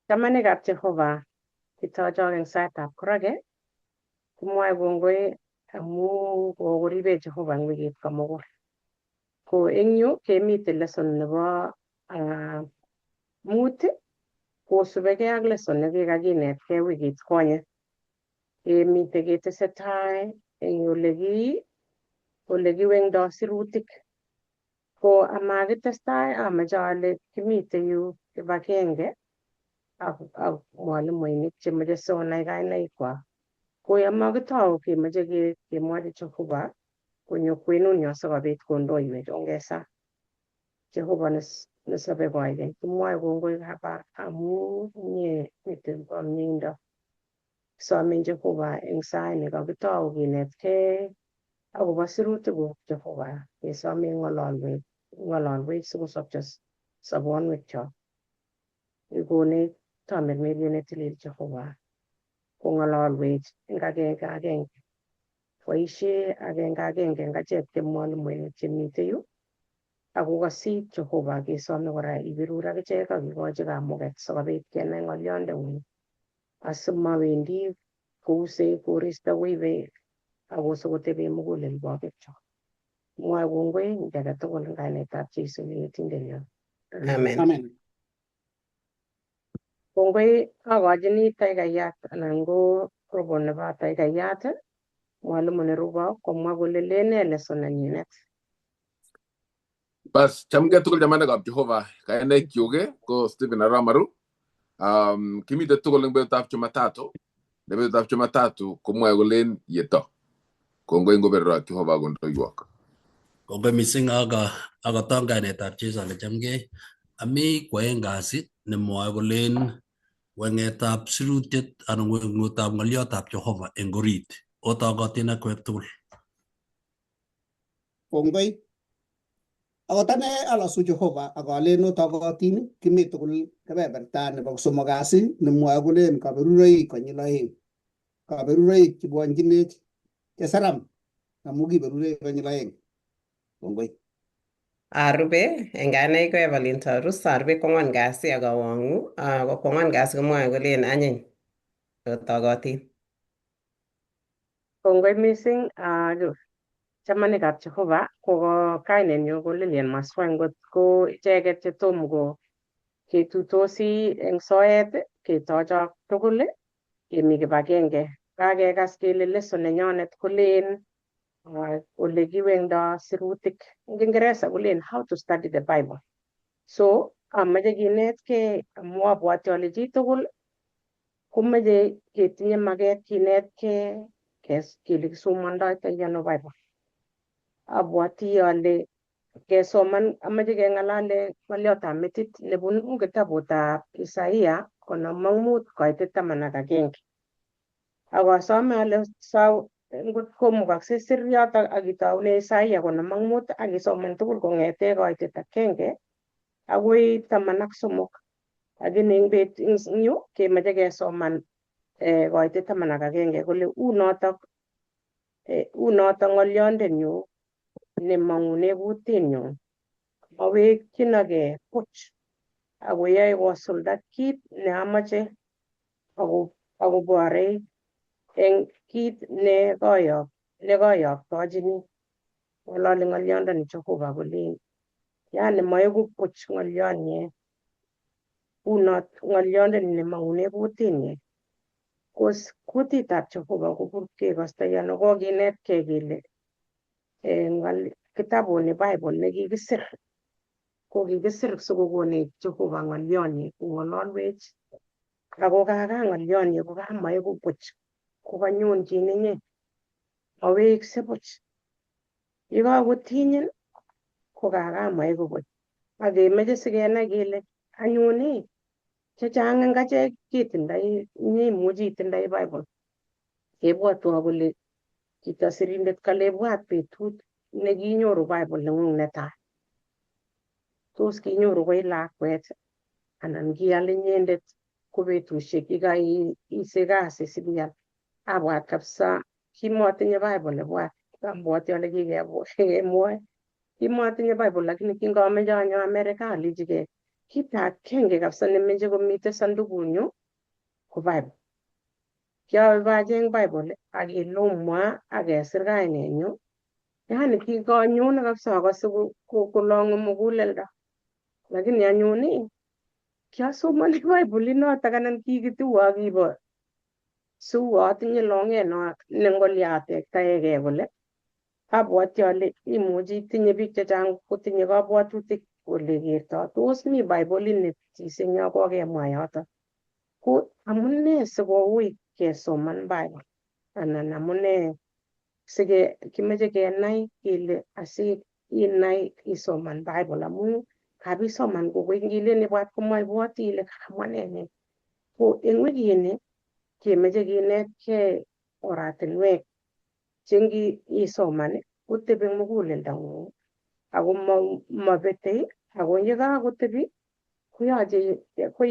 Chamanikab Jehova, kitochok eng saitab korake, kimwoe kongoi amu kokoribech Jehova eng wikit komugul. Ko eng yu kemite lesson nebo mut, kosubekei ak lesson nekikakinetkei wikit konye. Kemite ketesetai eng olekiwengdoi sirutik. Ko amakitestai amoche ale kimite yu kibagenge ak mwalimuinik chemoche sikonai kainaikwak. Ko yamakitou kemoche kemwochi Jehova konyo kwenunyo sikobit kondoiwech, ongesa. Jehova nesobe koikeny, kimwoe kongoi kaba amu inye miten mieindo. Kisomin Jehova eng sait nekakitou kinetkei akobo sirutikuk Jehova, kesome ing'ololwech sikosopcho sobonwekchok. Ikonech tamirmiriet netilil Jehova kong'ololwech eng agenge agenge. Boisie agenge agenge eng achek che mwalimuinik chemite yu ako kosit Jehova, kesome kora ibirur akichek ak ikochi kamuget sikobit kenai ng'olyondeng'ung asimowendi kouse koristo koibe akosikotebe mugulelwogikchok. Mwoe kongoi eng age tugul eng kainetab Jesu Konetindenyon. Amen. Amen. Kongoi, akochini taikayat anan ko robo nebo taikayat mwalimu nerubo komwa kole lene lesson nenyinet. Bas, chamgei tugul chamanikab Jehova. Kainaikyuk ko Stephen Aramaru. Kimite tugul eng betutab Jumatatu. Ne betutab Jumatatu komwoe kolen yeto. Kongoi ngoberurok Jehova kondoiwok. Kongoi mising akaton kainetab Jesu ale chamgei. Ami kwoeng kasi nemwoe kolen weng'etab sirutiet anan weng'utab ng'oliotab Jehova eng orit. Otokotin akwek tugul. Kongoi. Akot ane alosu Jehova ak alen otokotin, kimi tugul kebeberta nebo somok kasi nemwoe kolen kaberuroik konyil oeng. Kaberuroik chebwonchinech chesaram amu kiberurech konyil oeng. Kongoi. Arube eng kainaik ko Evelyn Tarus, arube kwangwan kasi ak awongu, ko kwangwan kasi komwoe kolen anyiny. Otokotin. Kongoi mising, chamanikab Jehova, ko kainenyu ko Lilian Maswa, ngot ko icheket chetom ko ketutosi eng soet, ketochok tugul kemi kibagenge. Kakekas kele lesson nenyonet kolen ole kiwengdo sirutik. Eng Kiingereza kolen "How to study the Bible". So amoche kinetkei amu abwati ale chitugul komoche ketinye maket kinetkei kele kisomondoi ano Bible. Abwati ale kesoman, amoche keng'alale ng'oliotab metit nebunu kitabutab Isaia 55 koitit 11. Ak asome ale ngot komukokse sir yotok ak itoune Isaia 55 ak isoman tugul kong'ete koitet 1 akoi 13. Lakini eng bet eng yu kemoche kesoman koitet 11 kole unotok ng'olyondenyu nemong'une kutinyu mawekchinokei puch akoyoe kosulda kit neamoche akoborei eng kit nekoyoktochini. Ng'ololi ng'olyondoni Jehova kolen yani moeku puch ng'olyonye unot ng'olyondoni nemong'une kutinyi. Ko kutitab Jehova kekostoi ano? Kokinetkei kele kitabuni Bible nekikisir ko kikisir sikokonech Jehova ng'olyonyi kong'ololwech ako kaka ng'olyonyi ko kamaeku puch kokanyonjin inye mawekse puch yekakotinyin ko kaka maeku puch ak kemeche sikenai kele anyun ii chechang eng achek ketindoi, inye imuchi itindoi Bible, kebwotwo kole chito sirindet kale ibwat betut nekinyoru Bible neng'ung netai. Tos kinyoru koi lakwet anan kial inyendet ko betusiek chekaisich kasi sipial? Abwat kabisa kimotinye Bible, ibwat abwati ale kikemwoe kimotinye Bible, lakini kingameche anyo Amerika alichigei Kit agenge kabisa nemeche komite sandukunyu ko Bible. Kiawe bacheng Bible ak kilumwa ak kesir kainenyu. Yaani kikanyone kabisa akose kolong'u muguleldo. Lakini anyun ii, kiasomoni Bible inotok anan kikituwo kibo siu atinye long'et no ne ngolya atektaegei kole abwati ale imuchi tinye biik chechang kotinye kabwatutik ole kertoi tos mi Bible nepichis eng yo kokemwa yoto. Ko amune sikoui kesoman Bible anan amune sike kimeche kenai kele asi inai isoman Bible amu kabisoman kokoi ngilen ibwat komaibwoti ile kakamwa nee ni. Ko eng wikini kemeche kinetkei oratinwek che ngi isoman kotebi eng muguleldang'ung ako mabetei ako yekakotebi koyoche ko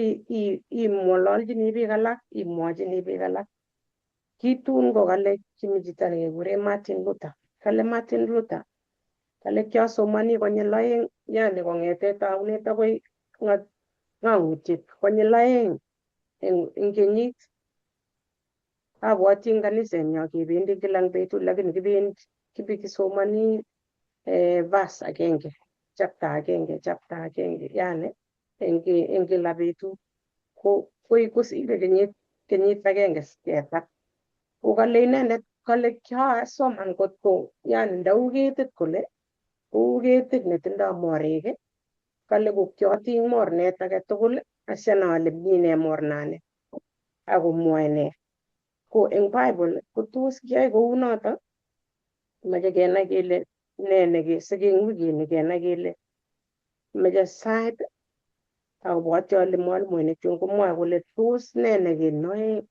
imwololchini biik alak imwochini biik alak. Kitun kokale kimi chito nekekure Martin Luther. Kale Martin Luther kale kiasomoni konyil oeng yani kong'ete taunet akoi ng'ang'utiet konyil oeng eng kenyit. Abwoti eng kanisenyo kebendi kila eng betut lakini kibendi kibikisomoni verse agenge chapter agenge chapter agenge yani eng kila betut ko koi kosire kenyit kenyit agenge ketar. Ko kale inendet kale kiasoman kotko yani ndau ketit kole kou ketit netindoi morek kale ko kiatiny mornet age tugul asianai ale mi nee mornani akomwoe nee. Ko eng Bible ko tos kiyoe kounoto moche kenai kele nee nekesike eng wikini kenai kele moche sait abwoti ale mwalimuinik chun komwoe kole tos nee nekenoe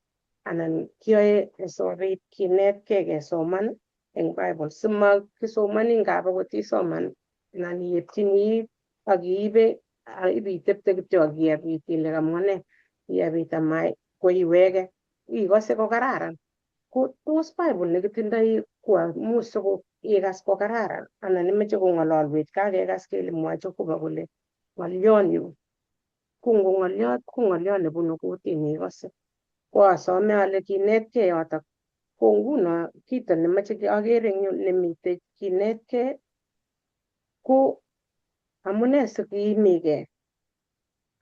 anan kiyoe asikobit kinetkei kesoman eng Bible simakisomoni ngap akot isoman anan iepchini it ak iibe ibitepte kityo ak iapit ile kamwa nee iapit ama koiweke ikose kokararan. Ko tos Bible nekitindoi ko amu siko ikas kokararan anan imeche kong'ololwech kakekas kele mwoe Jehova kole ng'olyonyu ko ngo ng'olyot ko ng'olyot nebunu kutit nikose. Ko asome ale kinetkei yotok. Ko nguno kito nemoche akere eng yu nemitei kinetkei ko amune sikiimigei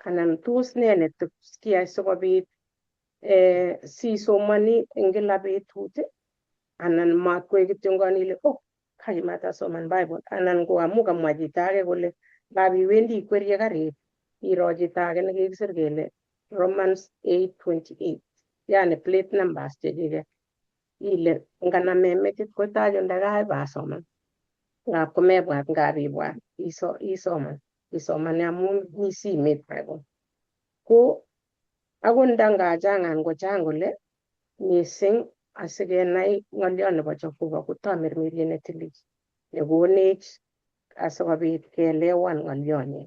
anan tos nee netos kiyai sikobit sisomoni eng kila betut anan matkoek kityongon ile oh kakimatasoman Bible anan ko amu kamwa chito age kole ngap iwendi ikwerie karit iro chito age nekikisir kele Romans 8:28 yani plate numbers chechike ile nganame metit kotacho ndakaib asoman ngap komebwat ngap ibwat isoman isomane amun mi simet Bible. Ko akot nda ngachangan kochang kole mising asikenai ng'olyot nebo Jehova ko tamirmiriet netilil nekonech asikobit keelewan ng'olyonyin.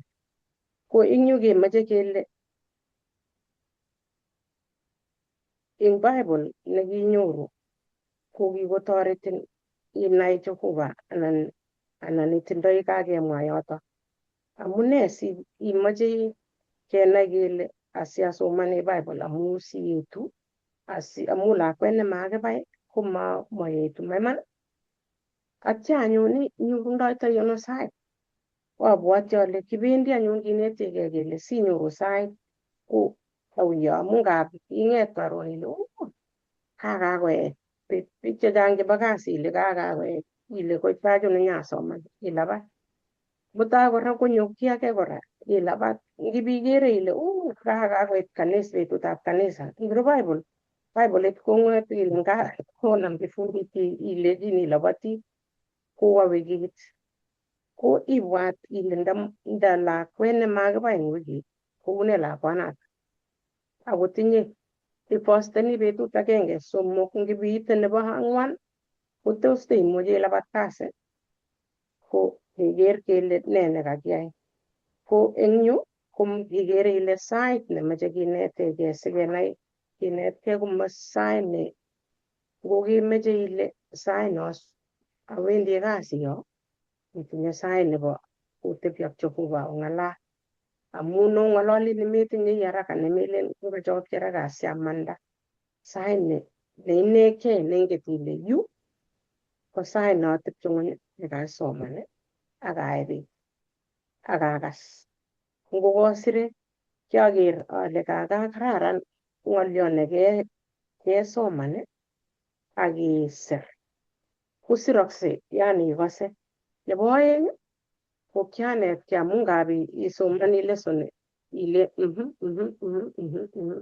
Ko eng yu kemoche kele eng Bible nekinyoru ko kikotoretin inai Jehova anan itindoi kakemwa yoto. Amune si imoche kenai kele asiasomani Bible amu sietu asi amu lakwet nemakibai ko mayetu maiman. Atya anyun inyorundoitoi ano sait? Ko abwoti ale kibendi anyun kinetigei kele sinyoru sait ko auyo amu ngap ing'et karon ile oh kakakoech biik chechang chebo kasi ile kakakoech ile koitachon inyasoman ilabat. Mutai kora konyo kiy age kora ilabat ngipikere ile oh kakakoit kanisa betutab kanisa ngiro Bible Bible kong'et ile nga konam kifumbit ilechini iloboti kowo wikit ko ibwat ile nda lakwet nemakibai eng wikit koune lakwanato akotinye ifosteni betut agenge somok ngibiite nebo ang'wan kotos teimuche ilabat kasi ko keker kele nee nekakiyai. Ko eng yu ko ikere ile sait nemoche kinetegei sikenai kinetkei komo sait ne ngokemeche ile sait no awendi kasi yo itinye sait nebo otebi ak Jehova ong'alal. Amu nong'ololi nemetinye haraka nemelen kokachokchi haraka asiamanda. Sait ne inekei nenget ile yu ko sait nootepche ng'weny nekasoman ak ae beek ak akas. Ngokosire kiaker ale kararan ng'olyo nekesoman ak isir. Kosirokse yani ikose. Nebo oeng ko kianetkei amu ngap isomoni lesson ile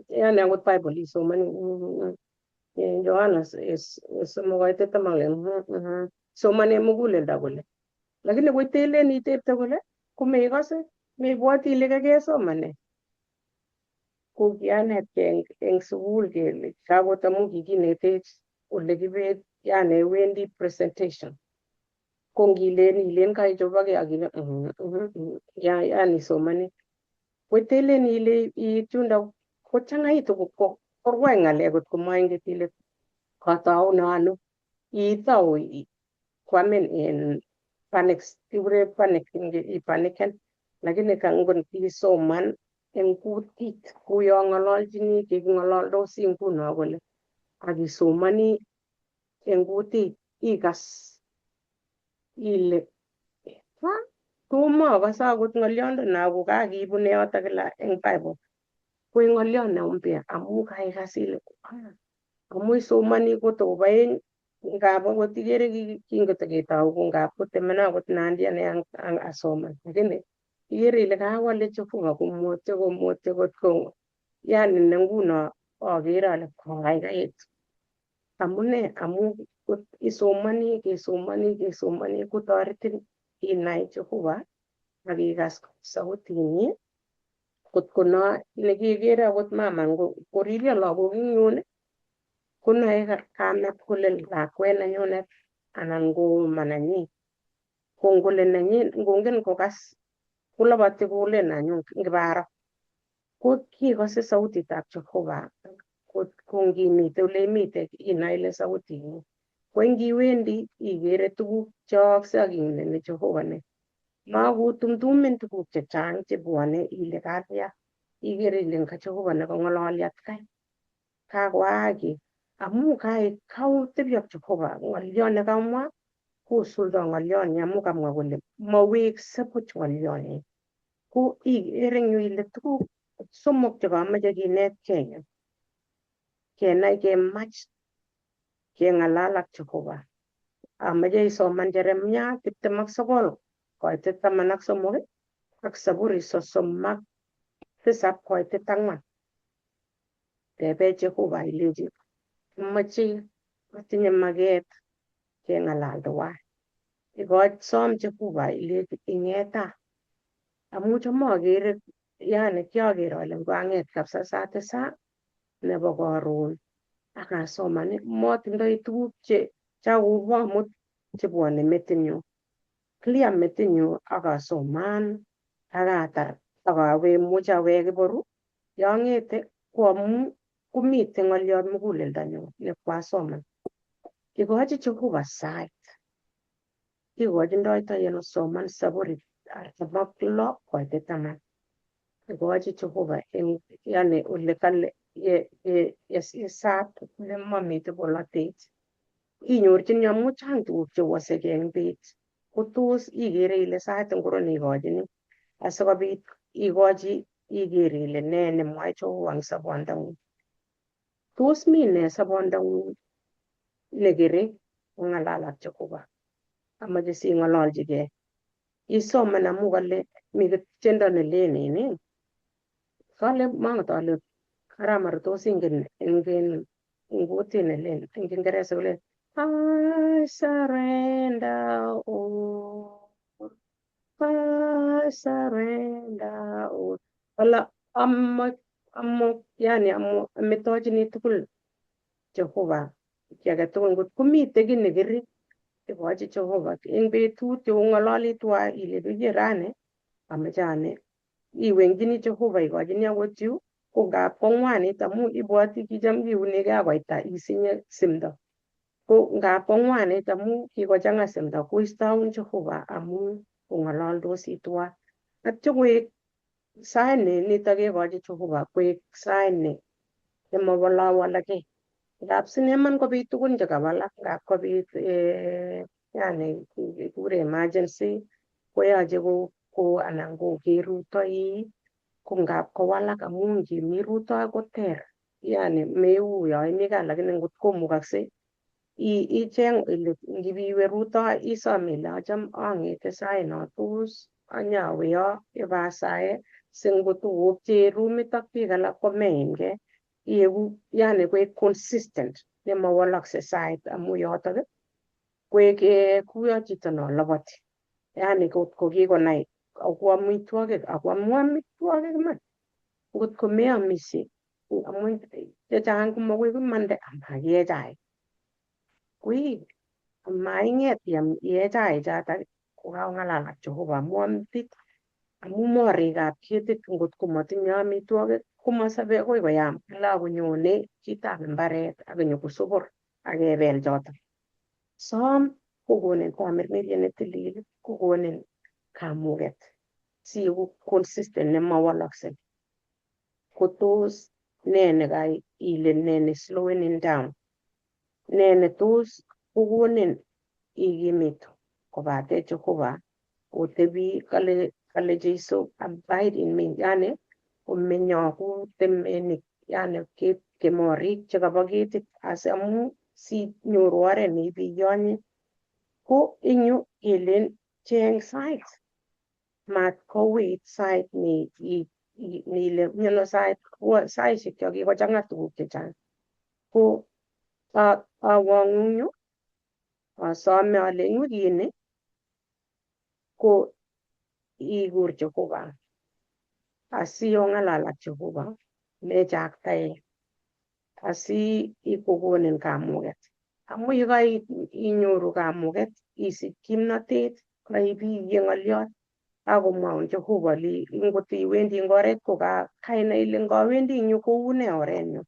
yani akot Bible isomoni Yohana somok koitet taman somoni muguleldo kole. Lakini koitelen itepte kole komekose mebwoti ile kakesoman nee. Ko kianetkei eng sukul kele akot amu kikinetech ole kibet yani iwendi presentation. Ko ngilen ilen kaichobokei ak ile yani isomoni. Koitelen ile iit yundo kochang'aitu korwai ng'alek kot komoinget ile kataune ano. Itou kwamin in panic, kikure panic ipaniken lakini ka ngot isoman eng kutit kuyo ng'ololchini kiking'ololdosi nguno kole ak isomoni eng kutit ikas ile ha tomo akose akot ng'oliondo ako kakibune yoto kila eng Bible. Koek ng'oliot ne mpya amu kaikas ile amu isomoni kotokobo ngap akot ikere kingotoketou ko ngap kotemena akot Nandi ane asoman lakini ikere ile kawale Jehova komutyo komutyo kot ko yani ne nguno akere ale kokaikait. Amune amu isomoni kesomoni kesomoni kotoretin inai Jehova ak ikas sautinyi kot ko no nekikere akot mama koriryo lagok eng yun konoe kamet kole lakwet nenyunet anan ko manenyin. Ko ngole nenyin ngongen kokas koloboti kolen anyun ngiparo. Ko kikose sautitab Jehova ko ngimite ole imite inoe ile sautinyi. Ko ngiwendi ikere tuguk cheyookse ak ingen ile Jehova ni. Makotumtumin tuguk chechang chebwone ile kalya. Ikere ile nga Jehova nekong'ololi atkai. Kakoaak kiy amu kautebi ak Jehova ng'olyo nekamwa kosuldo ng'olyoni amu kamwa kole mawekse buch ng'olyoni. Ko ikere eng yu ile tuguk somok chekamoche kinetkei. Kenai kemach keng'alal ak Jehova. Amache isoman Jeremia 29 koitet 13 ak Saburi 37 koitet 4. Tebe Jehova ilechi imoche atinye maket keng'alal tuwai. Ikoch som Jehova ilechi ing'eta. Amu cham akere yani kiaker ale ngang'et kabisa saa tisa nebo karon ak asoman motindoi tuguk che chakobo amut chebwone metinyu. Clear metinyu ak asoman ak atar ak awe much awek kiboru yong'ete ko amu komiten ng'oliot muguleldonyu nekwasoman. Ikochi Jehova sait. Ikochindoito soman Saburi 46 koitet 10. Ikochi Jehova eng yani ole kale ye sat ole momiten bolotet. Inyorchini amu chang tuguk chewoseke eng bet. Ko tos ikere ile sait ngiro neikochini asikobit ikochi iker ile nee nemwoe Jehova eng sobondong'ung. Tos mi nee sobondong'ung nekere kong'alal ak Jehova. Amache sing'ololchigei. Isoman amu kale mi tiendo nelen ii. Kale manget ale karamar tos ingen eng kutit nelen eng Kiingereza kole I surrender all. I surrender all. Wala amo yani amo ametochini tugul Jehova kiy age tugul ngot komite kiy nekiri ikochi Jehova eng betut yeong'ololi tuwai ile biye rani amache ane iwenkchini Jehova ikochini akot yu ko ngap kong'wanit amu ibwoti kicham kiunekei ak koita isinye simdo. Ko ngap kong'wanit amu kikochang'a simdo koistoun Jehova amu ong'ololdosi tuwai. Atyo koek Sait ni nitok kekochi Jehova koek sait ni nemawalawalakei. Ngap sineman kobit tugun chekawalak, ngap kobit yani kikure emergency koyoche ko anan ko kerutoi ko ngap kowalak amu ngimi rutoi koter yani meu yo imi gaa lakini ngot komukakse icheng ile ngibiwe rutoi isom ile acham ang'ete sait no tos anyawe yo ibasae singotukopchee rumit ak biik alak komeimgei ieku yani koek consistent nemawalakse sait amu yotok koek kuyo chito no loboti yani kotko kikonai ako amitwogik ako amu amitwogik iman ngotko meamishe amu chechang komakoi komande amakie chaik kui amaing'et iam iye chaik chatak kokakong'alal ak Jehova amu amit amu morikab ketit ngotko matinye amitwogik komosobe akoi koyam kila konyone chitab mbaret akonyokosobor akebel chotok. Som kokonin tamirmiriet netilil kokonin kamuket siku consistent nemawalakse. Kotos ne nekai ile ne ne slowing down ne netos kokonin ikimitu kobate Jehova otebi kale kale Jesu abide in me yani omenyo ku temenik yani kemorik chekabo ketit asi amu sinyoru oret neibiyonye ko eng yu kelen cheng sait mat kowit sait ni ile miano sait saishek cho kikochang'a tuguk chechang ko awong'u eng yu asome ale eng wikini ko ikur Jehova asiyong'alal ak Jehova mechaktae asi ikokonin kamuket amu yekai inyoru kamuket isich kimnotet kaibiye ng'oliot akomwaun Jehova li ngot iwendi eng oret ko kainai ile ngawendi eng yu koune orenyu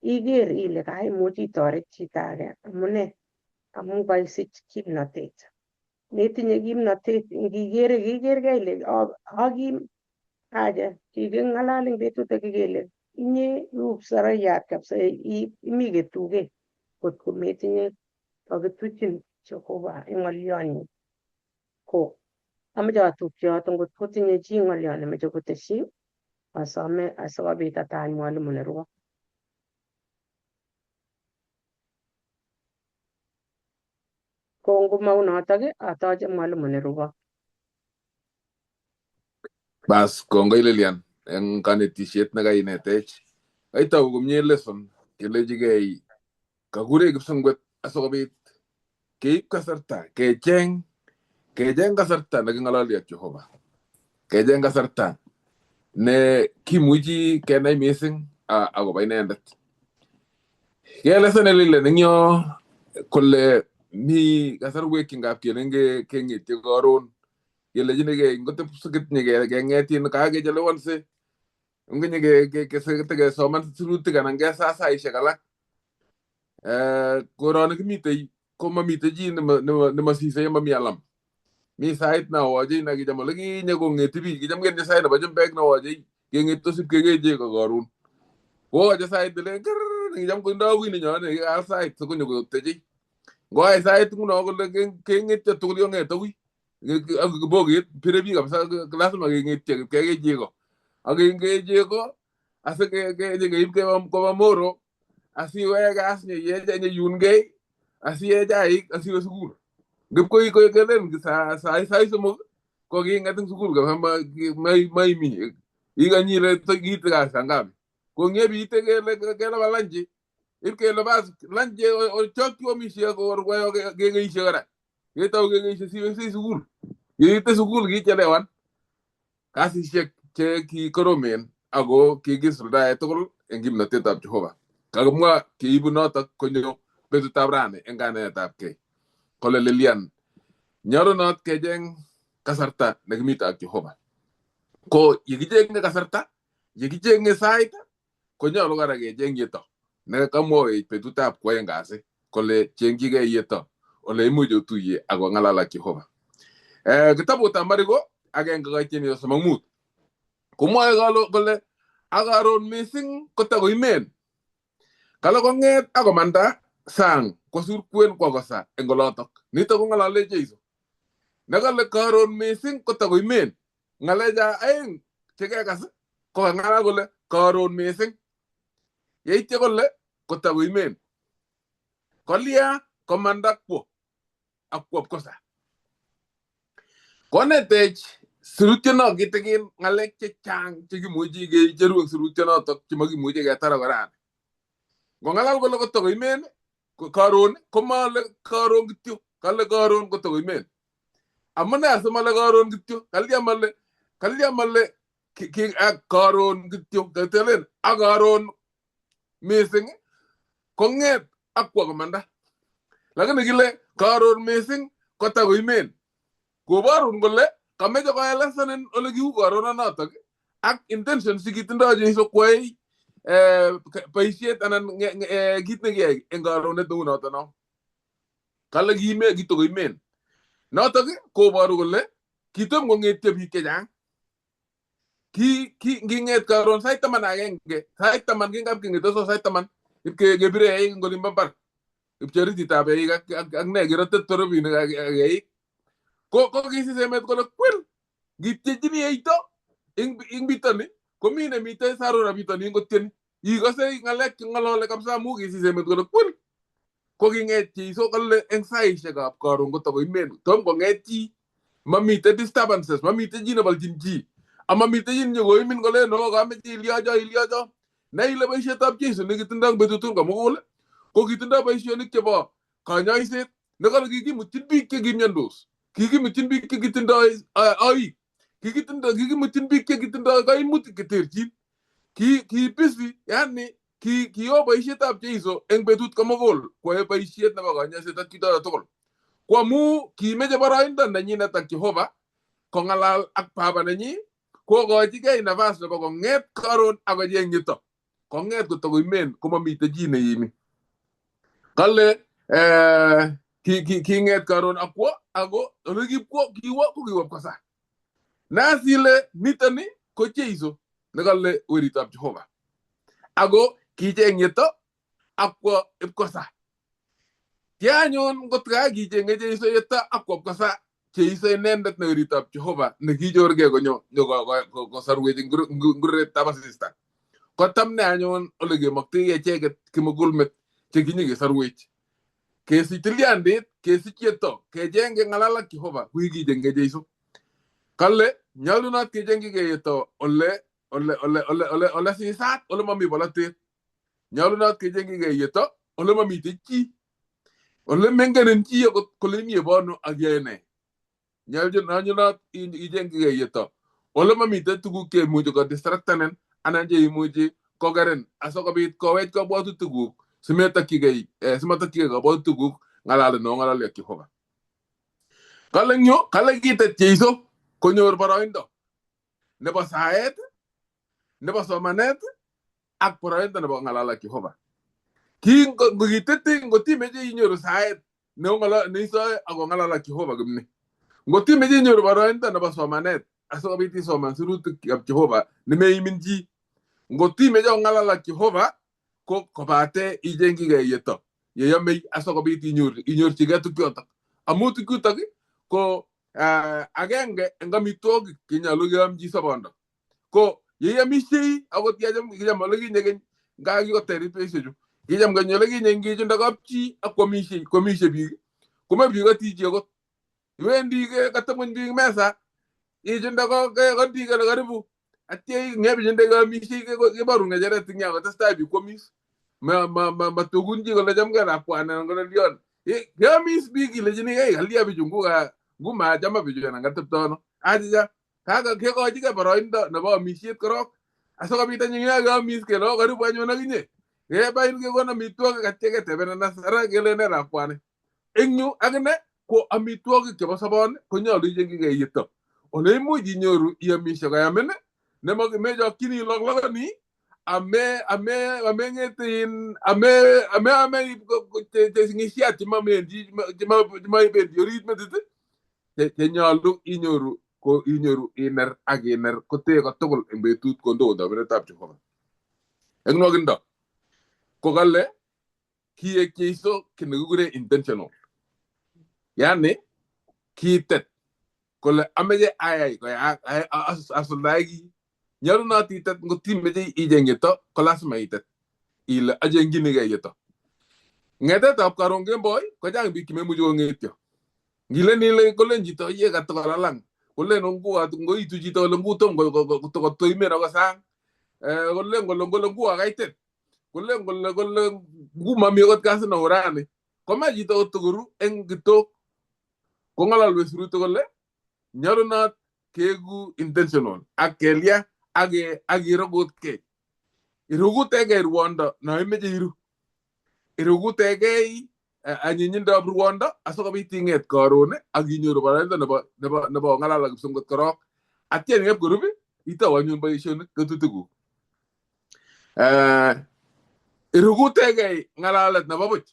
iker ile kaimuch itoret chito age amune amu kaisich kimnotet metinye kimnotet ngikere kikerkei ile akim aja kiking'alal eng betut age kele inye iu psaraiyat kabisa imi ketuge kotko metinye kakituchin Jehova eng ng'olyonyi ko amoche atupche yoto ngot kotinye chi ng'olyo nemoche kotesyi asome asikobit atach mwalimu nerwo. Ko ngomaunotok atoche mwalimu nerubo. Bas kongoi Lilian eng kanetishet nekainetech. Kaitou komie lesson kelechigei kakurei kipsengwet asikobit keib kasarta kecheng kasarta neking'ololi ak Jehova. Kecheng kasarta ne kimuchi kenai mising akobo inendet. Kelesen Lilian eng yo kole mi kasarwek chengap kelen keng'etye karon kelechinigei ngotep sikitinye keng'etin kakechelewanse nginye kesoman sirutik anan kesaa saishek alak. Koroni kimitei komamitei chi nemasisei mami alam. Mi sait nawochei nakicham olekinye kong'eti biik kicham ketinye sait nebo chumbek newochei keng'etos ip kekee chego karon. Kowoche sait nelen kir nekicham kondoi wui nenyonet nekikaal sait sikonyo kotechei. Ngoai sait nguno kole keng'etyo tugul yong'ete wui ak kibokit pire biik kabisa lazima keng'etyo kekee chego. Ak kengee chego asikeib koba Moro asiweke as nyeiunkei asiyee chaik asiwe sukul. Ngip koi kelen sait 3 ko kiing'et eng sukul kabisa maimi ikanyi ile kiite gaa saa ngapi. Kong'ebite kele kelapa lanchi ip kele bas lanchi ochokyi omishe korwayo keng'eishe kora. Ketou keng'eishe siweksei sukul. Yeite sukul kichelewan kasisiek che kikoromen ako kikisuldae tugul eng kimnotetab Jehova. Kakimwa keibu notok konyo betutab rani eng kanetab kei. Kole Lilian, nyolunot kecheng kasarta nekimite ak Jehova. Ko yekichenge kasarta, yekichenge sait, konyolu kora kecheng yeto nekamwowech betutab kwoeng kasi kole chengchigei yeto ole imuch otuye ak ong'alal ak Jehova. Kitabutab Mariko 1:35 Komwoe kole ak karon mising kotakoimen. Kale kong'et ak komanda sang kosur kwen kwo kosa eng olotok. Nitok kong'alale Jeiso. Nekale karon mising kotakoimen. Ng'alecha aeng chekekas ko kang'alal kole karon mising. Yeityo kole kotakoimen. Kolia komanda kwo ak kwo kosa. Konetech sirutiono kitikin ng'alek chechang chekimuchi kecheru eng sirutionotok chemokimuchi ketar akot rani. Ngong'alal kole kotakoimen karon komale karon kityo, kale karon kotakoimen. Amune asimale karon kityo, kalya male karon kityo, ketelen ak karon mising kong'et ak kwo komanda. Lakini kile karon mising kotakoimen. Koborun kole kameche koelesanin ole kiu karononotok ak intention sikitindoi Jeiso kwai boisiet anan kit nekiyai eng karonet neu noto no. Kale kiime kitokoimen. Notok koboru kole kitom kong'etyo biik chechang. Ki nging'et karon sait 11, sait 10 kingap keng'etoso sait 10 ipkebire eik eng olimbo mbar. Ipcherititab eik ak ne kerote torobinik ak eik. Ko kisis emet kole kwel ngitiechini eito ing bitoni komi nemitei sarura bitoni ngotieni ikose ng'alek cheng'olole kabisa amu kisis emet kole kwel. Ko king'et Jeiso kole eng saishekab karon kotakoimen tom kong'et chi, mamite disturbances, mamite chi nebolchin chi, amamite chi nenyokoimin kole no kameche ilyocho ilyocho. Nai ile boisietab Jeiso nekitindoi eng betut tugul komugul ko kitindoi boisionik chebo kanyoiset nekole kikimutyin biik chekimiondos, kikimutyin biik chekitindoi oik, kikimutyin biik chekitindoi kaimutik cheterchin. Ki busy, yani kiyo boisietab Jeiso eng betut komugul koyae boisiet nebo kanyoiset ak chito tugul. Ko amu kimeche boroindo nenyinet ak Jehova kong'alal ak baba nenyi, kokochigei nafas nebo kong'et karon ak kocheng yuto. Kong'et kotakoimen komamite chi neimi. Kale king'et karon ak kwo ako ole kipkwo kiwo ko kiwo kosa. Nasile nitoni ko Jeiso nekale weritab Jehova. Ako kicheng yeto ak kwo ipkosa. Ki anyun ngot kakichenge Jeiso yeto ak kwo ipkosa, Jeiso inendet ne weritab Jehova nekichorgei konyo kosarwech eng nguretab asista. Kotam ne anyun ole kemoktoi echeket kimugulmet chekinyekesarwech. Kesich tilyandit, kesich yeto, kecheng keng'alal ak Jehova kukikichenge Jeiso. Kale nyolunot kechengchigei yeto ole sisat, ole mami bolotet. Nyolunot kechengchigei yeto ole mamitei chi, ole mengenin chi akot kole imi bono ak iyoe nee. Nyolunot ichengchigei yeto ole mamitei tuguk cheimuchi kodistractanin anan cheimuchi kokerin asikobit kowech kabwatutikuk simetokchigei kabwatutikuk ng'alalet neong'ololi ak Jehova. Kale eng yu, kale kitet Jeiso konyor boroindo nebo saet, nebo somanet ak boroindo nebo ng'alal ak Jehova. Ngokitete ngotimeche inyoru saet neisoe ak kong'alal ak Jehova kimni. Ngotimeche inyoru boroindo nebo somanet asikobit isoman sirutikab Jehova nemeimin chi. Ngotimeche ong'alal ak Jehova ko kobate ichengchigei yeto yeyomei asikobit inyorchigei tukyotok. Amu tukyotok ko agenge eng amitwogik chenyolu keamchi sobondo. Ko yeiyomishei akot kicham ole kinye keny nga kikoterit betusiechu. Kicham keny ole kinye ngichunda kapchi ak kwamishei biik komebikoti chi akot. Iwendi katebng'ony biik mesa ichunda kondi kole karibu atya ng'ebichinde keamishei keborun ng'echeret eng yo kotestai biik kwamis. Matugun chi kole chamgei lakwani anan kole lion. Keamis biik ilechinigei kalya bichu ngumachama bichu anan katepto ano. Achicha kekochigei boroindo nebo amisiet korok asikobit anyun yekakeamis kele oh karibu anyun akinye. Kebain kekon amitwogik atya ketebenan ara kele nee lakwani. Eng yu akine ko amitwogik chebo soboni konyolu ichengchigei yeto. Ole imuch inyoru iamishe koyamin nemechokchini iloglogoni ameng'ete ame chesing'isiat chemabendi orit metit chenyolu inyoru Ko inyoru iner ak iner kotee kotugul eng betut kondoun tobenetab Jehova. Eng nwokindo ko kale kiek Jeiso kiy nekikure intentional. Yani kiitet kole ameche ayai asuldae kii. Nyolunot itet ngot imeche icheng yeto ko lazima itet ile achengchinigei yeto. Ng'etetab karon kemboi kochang biik chememuchi kong'etyo. Ngilen ile kolen chito ye katokolalang kolen ngoitu chito kole ngutom kotoimen ako sang kolen kole ngua kaitit kolen kole ngumami akot kasi neo rani komach chito kotokoru eng kitok kong'ololwech sirutik kole nyolunot keeku intentional ak kelya ak irogutkei. Irugutegei ruondo no imeche iru. Irugutegei anyinyindab ruondo asikobit ing'et karon ak inyoru boroindo nebo ng'alal ak kipsongot korok. Atya ng'ep korub itou anyun boisionik tetutikuk. Irugutegei ng'alalet nebo buch.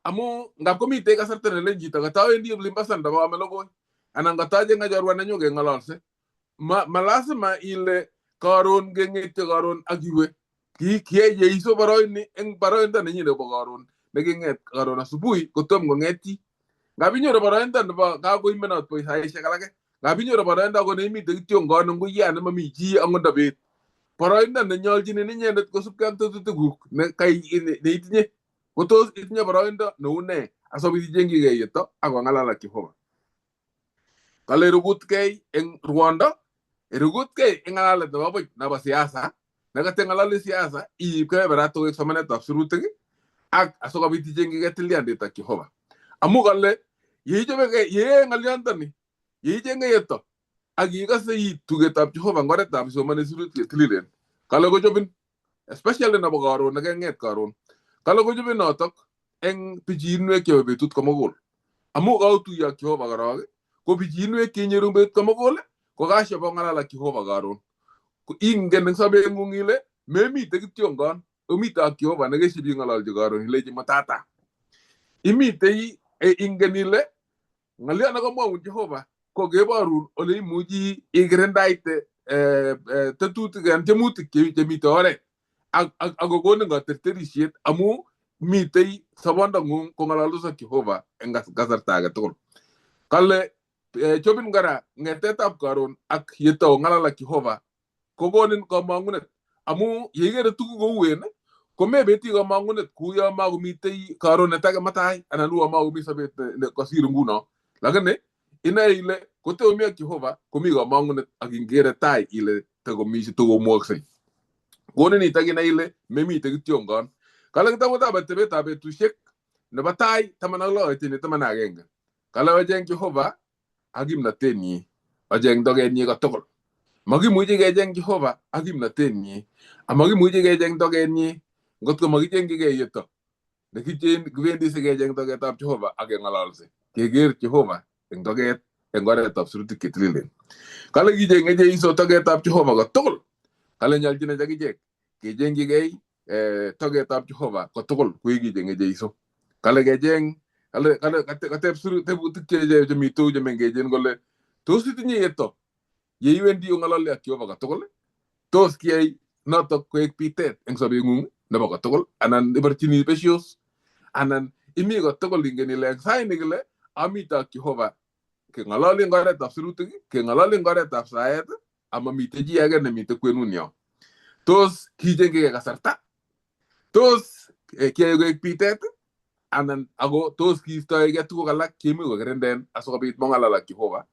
Amu ngap komitei kasarta nelen chito katawendi olimbo Sanda boame logoi anan katacheng'e chorwa nenyu keng'ololse. Ma lazima ile karon keng'etyo karon ak iwe. Kiyai Jeiso boroini eng boroindo nenyi nebo karon neking'et karon asubuhi kotom kong'et chi. Ngap inyoru boroindo nebo kakoimenot boi saisiek alake. Ngap inyoru boroindo ako neimite kityongon eng uyan nemami chi akot ndo bet. Boroindo nenyoljinin inyendet kosubkei ak tetutikuk neitinye. Kotos itinye boroindo neu nee asikobit ichengchigei yeto ak ong'alal ak Jehova. Kale irugutkei eng ruondo, irugutkei eng ng'alalet nebo buch nebo siasa, nekateng'alali siasa iib kebeberat koek somanetab sirutik ak asikobit ichengchigei tilyandit ak Jehova. Amu kale yeichobekei yeyoe ng'olyondoni, yeichenge yeto ak ikose iit tugetab Jehova eng oretab isomoni sirutik chetililen. Kale kochobin especially nebo karon nekeng'et karon. Kale kochobin notok eng pichinwek chebo betut komugul. Amu kaotuiye ak Jehova korok, ko pichinwek chenyoru eng betut komugul ko kashe bong'alal ak Jehova karon. Ingen eng sobeng'ung ile memite kityongon, omite ak Jehova nekesip ing'ololchi karon ilechi matata. Imitei ingen ile ng'olyo nekamwaun Jehova ko keborun ole imuchi ikirindaite tetutik anan tiemutik chemite oret ak kokonin katerterisiet amu mitei sobondong'ung kong'ololdos ak Jehova eng kasarta age tugul. Kale chobin kora ng'etetab karon ak yetou ng'alal ak Jehova kokonin komong'unet amu yeikere tuguk kouen komebeti komong'unet kuyo makomitei karonet age matai anan uo makomi sobet kosir nguno. Lakini inoe ile kotomi ak Jehova komi komong'unet ak ingere tai ile tokomwoksei. Konin nitok inai ile memite kityongon. Kale kitabutab atebetab betusiek nebo tai 16 11. Kale ocheng Jehova ak kimnotenyi, ocheng tokenyi kotugul. Makimuchi kecheng Jehova ak kimnotenyi, amakimuchi kecheng tokenyi ngotko makichengchigei yeto. Nekiwendi sikecheng toketab Jehova ak keng'ololse. Keker Jehova eng toket eng oretab sirutik chetililen. Kale kicheng'e Jeiso toketab Jehova kotugul. Kale nyoljinech akichek kechengchigei toketab Jehova kotugul kuikicheng'e Jeiso. Kale kecheng kale kateb tebutik chemitou chemengechen kole tos itinye yeto yeiwendi ong'ololi ak Jehova kotugul tos kiyai notok koek bitet eng sobeng'ung nebo kotugul anan iborchini besios anan imi kotugul ingen ile eng sait nekile amite ak Jehova keng'ololi eng oretab sirutik keng'ololi eng oretab saet amamite chi age nemite kwenunyo. Tos kichengchigei kasarta tos kiyai koek bitet anan ako tos kiistoegei tuguk alak cheimuch kokirinden asikobit mong'alal ak Jehova.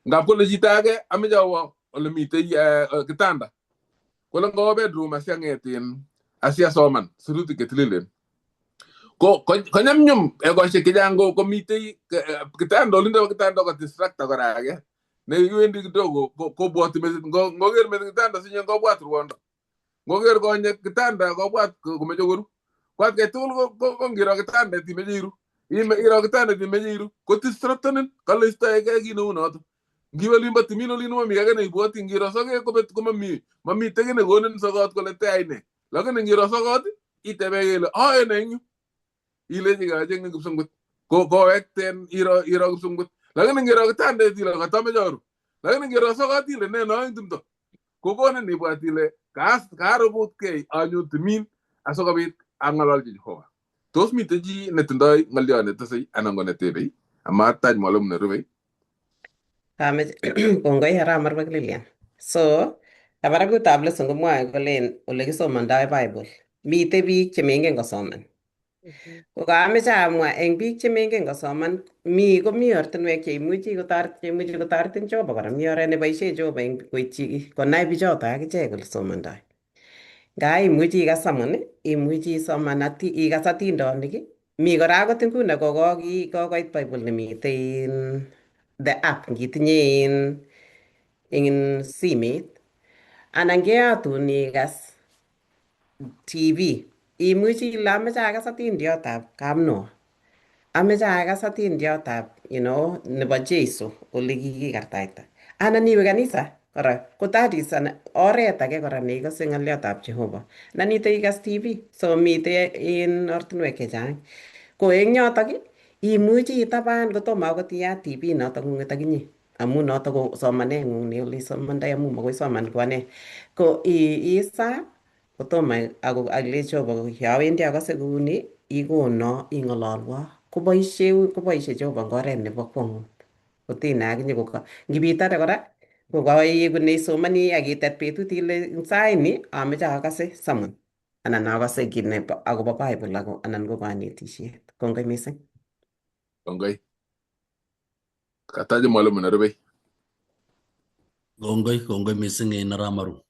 Ngap kole chito age ameche awo ole mitei kitanda kole ngowo bedroom asiang'et asiasoman sirutik chetililen ko konyumnyum ekosiek chechang komitei kitanda olindo bo kitanda ko distractor kora age neiwendi kidogo kobwoti metit ngoker metit kitanda sinye kobwat ruondo ngoker konyek kitanda kobwat komeche koru ko atkai tugul ko ngiro kitandet imeche iru iro kitandet imeche iru ko distractonin kale istoegei kit neu noto. Ngiwe olimbo timin olin mami age neibwoti ngiro sokek kobet komami mamite kiy nekonin sokot kole teyai ne lakini ngiro sokot itebegei ile ae ne eng yu ilechi kacheng'e kipsongot kowekten iro kipsongot lakini ngiro kitandet ile katameche aru Lakini ngiro sokat ile ne no eng tumdo. Kokonin ibwat ile karubutkei anyo timin asikobit ang'ololchi Jehova. Tos mitei chi netindoi ng'olyo netesei anan ko netebei amatach mwalimu nerubei? Kamech kongoi arap Marwek Lilian. So, kabarakutab lesson komwoe kolen ole kisomondoi Bible. Mitei biik chemengen kosoman. Ko kameche amwa eng biik chemengen kosoman, mi komi ortinwek cheimuchi kotoret cheimuchi kotoretin Jehova kora. Mi oret neboishe Jehova eng koityi konai bichoto akichek ole somondoi. Nga imuchi ikas sermon, imuchi isoman ikas atindonik, mi kora akot inguni kokoit Bible nemitei in the app ngitinye in simet anan keyotun ikas TV. Imuchi ile ameche akas atindiotab Kapnoa. Ameche akas atindiotab nebo Jesu ole kikikartaita. Anan iwe kanisa kora ko that is an oret age kora neikose ng'oliotab Jehova. Anan ite ikas TV. So mitei in ortinwek chechang. Ko eng yotok imuchi itaban kotomo akot iyat TV notok ng'ung'et akinye amu notok ko somaneng'ung ne ole isomondoi amu makoi isoman ko ane. Ko isaa kotomo ako alech Jehova yowendi akose kouni ikono ing'ololwo koboishe koboishe Jehova eng oret nebo kwong'ut. Kotinai akinye ko ngipitare kora ko kaiegu neisomoni ak itet betut ile eng saini ameche akase sermon anan akase kit nebo akobo Bible ako anan ko kanetisiet. Kongoi missing. Kongoi. Kataje mwalimu nerubei. Kongoi, kongoi mising en Aramaru.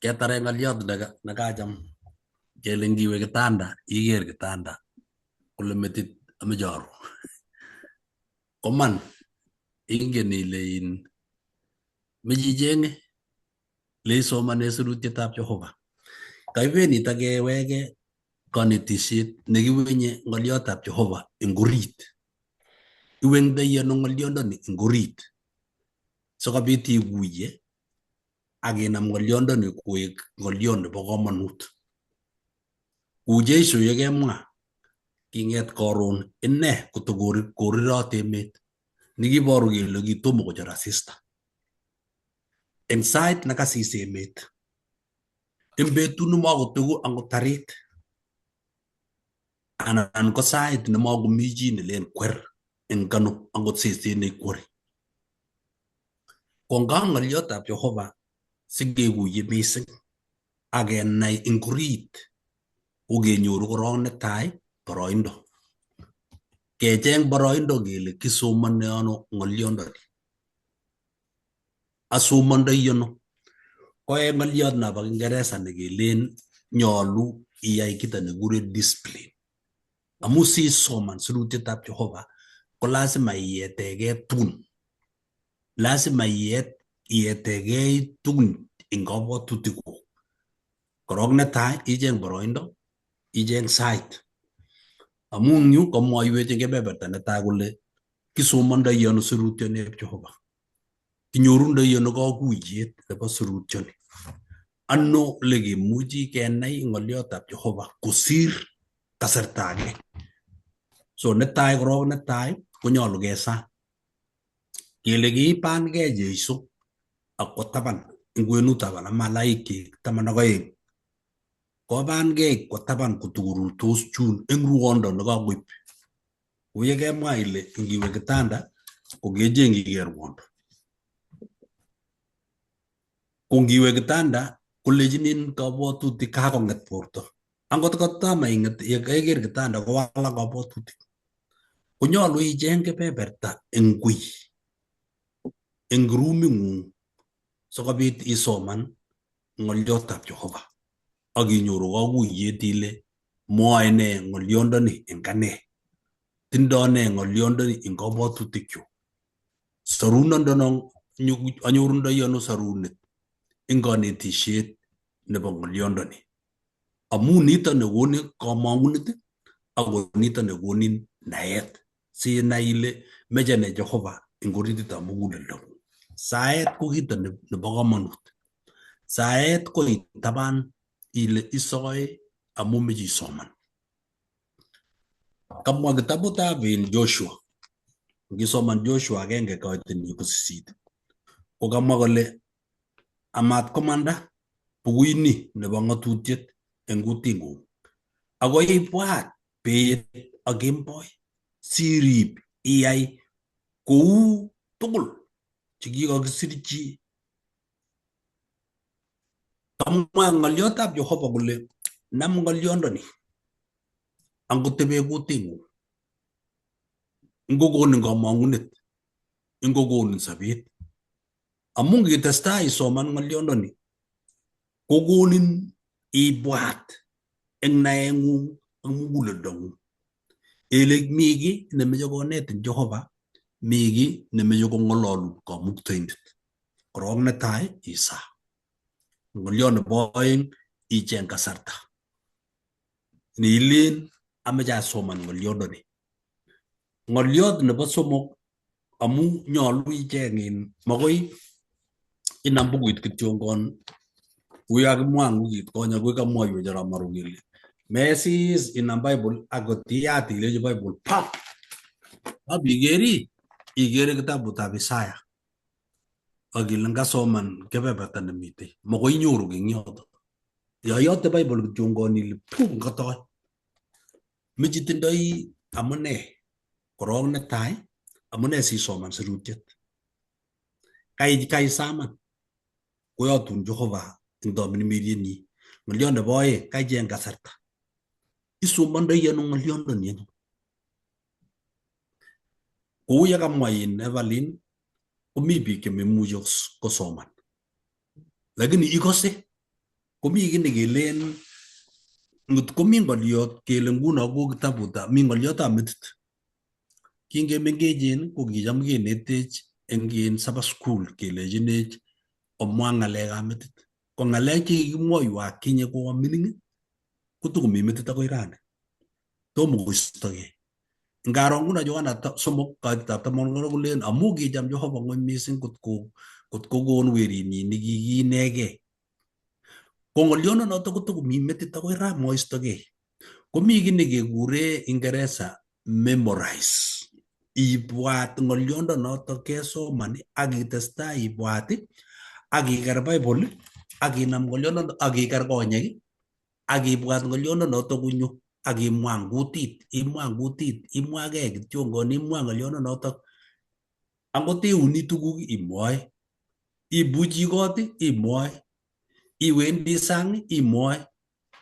Ketare ng'oliot nekacham kele ngiwe kitanda iker kitanda kole metit ameche aru. Koman ingen ile in meche ichenge leisomane sirutietab Jehova. Kaiben nitok keweke kanetisiet nekiwenye ng'oliotab Jehova eng orit. Iwengdoi ano ng'oliondoni eng orit sikobit ikuye ak inam ng'oliondoni koek ng'oliot nebo komonut. Kou Jesu yekemwa king'et karon ine kotokorirot emet nekiboru kele kitomo kochor asista. Eng sait nekasis emet, eng betut nemakoteku angot tarit anan ko sait nemakomi chi nelen kwer eng kano angot seset neikwori. Ko nga ng'oliotab Jehova sikekuye mising ak kenai eng orit ko kenyoru korong netai boroindo. Kecheng boroindo kele kisomone ano ng'oliondoni. Asomondoi ano. Ko en ng'oliot nobo Kiingereza nekelen nyolu iyai kito nekikuren discipline. Amu sisoman sirutietab Jehova ko lazima ietegee tugun. Lazima ietegei tugun eng kabwatutikuk. Korok netai icheng boroindo, icheng sait. Amu eng yu komwoiwech eng kebeberta netai kole kisomondoi ano sirutioneb Jehova. Kinyorundoi ano kakuyet nebo sirutyoni. Ano lekemuchi kenai ng'oliotab Jehova kosir kasarta age. So netai korok netai konyolu kesaa. Kele kiibankei Jesu ak kwo taban eng kwenutab malaikyik 12. Kobankei kwo taban kotokorurtos chun eng ruondo nekakoib. Kou yekemwa ile ngiwe kitanda ko kechengchigei ruondo. Ko ngiwe kitanda kolechinin kabwatutik kakong'et borto. Angot kotama ing'et yekeker kitanda kowalak kabwatutik. Konyolu icheng kebeberta eng kui eng ruming'ung sikobit isoman ng'oliotab Jehova ak inyoru kakuyet ile mwoe nee ng'oliondoni eng ane. Tindo nee ng'oliondoni eng kabwatutikyuk. Sorunondono anyorundoi ano sorunet eng kanetisiet nebo ng'oliondoni. Amu nito nekonin kamang'unet ako nito nekonin naet. Sinai ile meche nee Jehova eng orititab muguleldong'ung. Saet ko kito nebo komonut. Saet ko itaban ile isoe amu meche isoman. Kamwa kitabutab in Joshua. Ngisoman Joshua 1 koitinyi ko 8. Kokamwa kole amat komanda bukuini nebo ng'atutiet eng kuting'ung. Ako ibwat bet ak kemboi sirib iyai kou tugul chekikakisirchi. Kamwa ng'olyotab Jehova kole nam ng'olyondoni angotebe kuting'ung, ngokonin kamang'unet, ngokonin sobet. Amu ngitestai isoman ng'olyondoni kokonin ibwat eng naeng'ung ak muguleldong'ung ele mi kiy nemeche konetin Jehova, mi kiy nemeche kong'ololun Kamuktaindet. Korok netai isaa. Ng'olyot nebo oeng icheng kasarta neilen ameche asoman ng'olyondoni. Ng'olyot nebo somok amu nyolu icheng in makoi inam bukuit kityongon kuyo kakimwa eng wikit konye ko kamwoiwech Arap Maru kele mesis inam Bible akot iyat ilechi Bible pap ap ikeri ikere kitabutab Isaya ak ile ngasoman kebeberta nemitei makoi inyoru ki eng yoto. Yo iyote Bible kityongon ile pu ngotoi meche itindoi amune korok netai amune sisoman sirutiet kaisaman koyotun Jehova eng tamirmiryenyi. Ng'olyot nebo oeng kaicheng kasarta isomondoi ano ng'olyondoni anyun. Kou ye kamwa in Evelyn komi biik chememuchi kosoman lakini ikose komi kiy nekelen ngot komi ng'olyot kele nguno ko kitabutab mi ng'olyotab metit. Kingemengechen ko kicham kenetech eng in Sabbath school kelechinech omwa ng'alekab metit. Ko ng'alek chekikimwoiwo akinye ko amining kotokomi metit akoi rani. Tomo koistogei. Ngaro nguno Yohana 3 kaitetab 16 kolen amu kicham Jehova ng'weny mising kot kokon werinyin nekikiinegei. Ko ng'olyonoto kotokomi metit akoi ra moistogei. Komi kiy nekekure Ingeresa memorize. Ibwat ng'olyondo kesoman ak itestai ibwat ak iker Bible ak inam ng'olyondo ak iker konyek ak ibwat ng'olyondo konyo ak imwa eng kutit, imwa eng kutit, imwagei kityongon, imwa ng'olyondo Angot iuni tuguk imwoe, ibuchi kot imwoe, iwendi sang imwoe,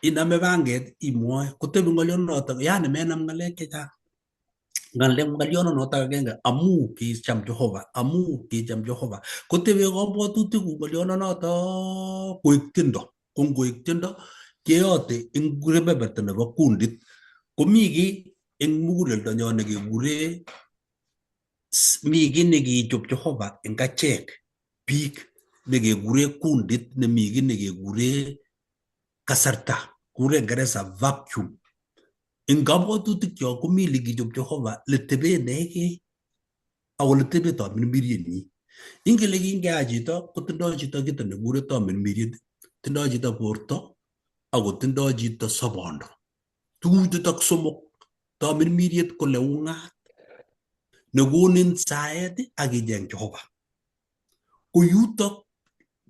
iname panget imwoe, kotebi ng'olyonoto yani menam ng'alek chechang. Ng'alek ng'olyonoto agenge amu kicham Jehova, amu kicham Jehova. Kotebe kabwatutikuk ng'olyonoto koek tiendo. Ko ngoek tiendo keyote eng kebeberta nebo kundit. Komi kiy eng muguleldonyo nekekure mi kiy nekichob Jehova eng achek biik nekekure kundit nemi kiy nekekure kasarta kure Ingeresa vacuum. Eng kabwatutikcho komi lekichob Jehova letebe inegei ak oletebe tamirmiryenyi. Ingen le kingeai chito kotindoi chito kito nekure tamirmiryet, tindoi chito borto akotindoi chito sobondo. Tuguchutok somok, tamirmiryet ko leung'at nekonin saet ak icheng Jehova. Ko yutok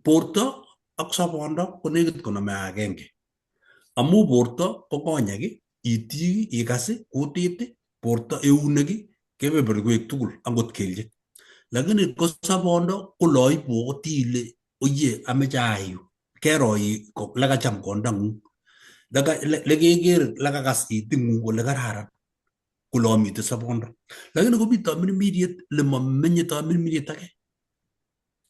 borto ak sobondo konekit konome agenge. Amu borto ko konyek, itik, ikas, kutit, borto, eunek, kebeberwek tugul angot kelyek. Lakini ko sobondo ko loibwoti ile oye ameche ayai yu. Kero lekacham kondang'ung, lekeker lekakas iting'ung kole kararan kole amitei sobondo. Lakini komi tamirmiriet lemamenye tamirmiriet age.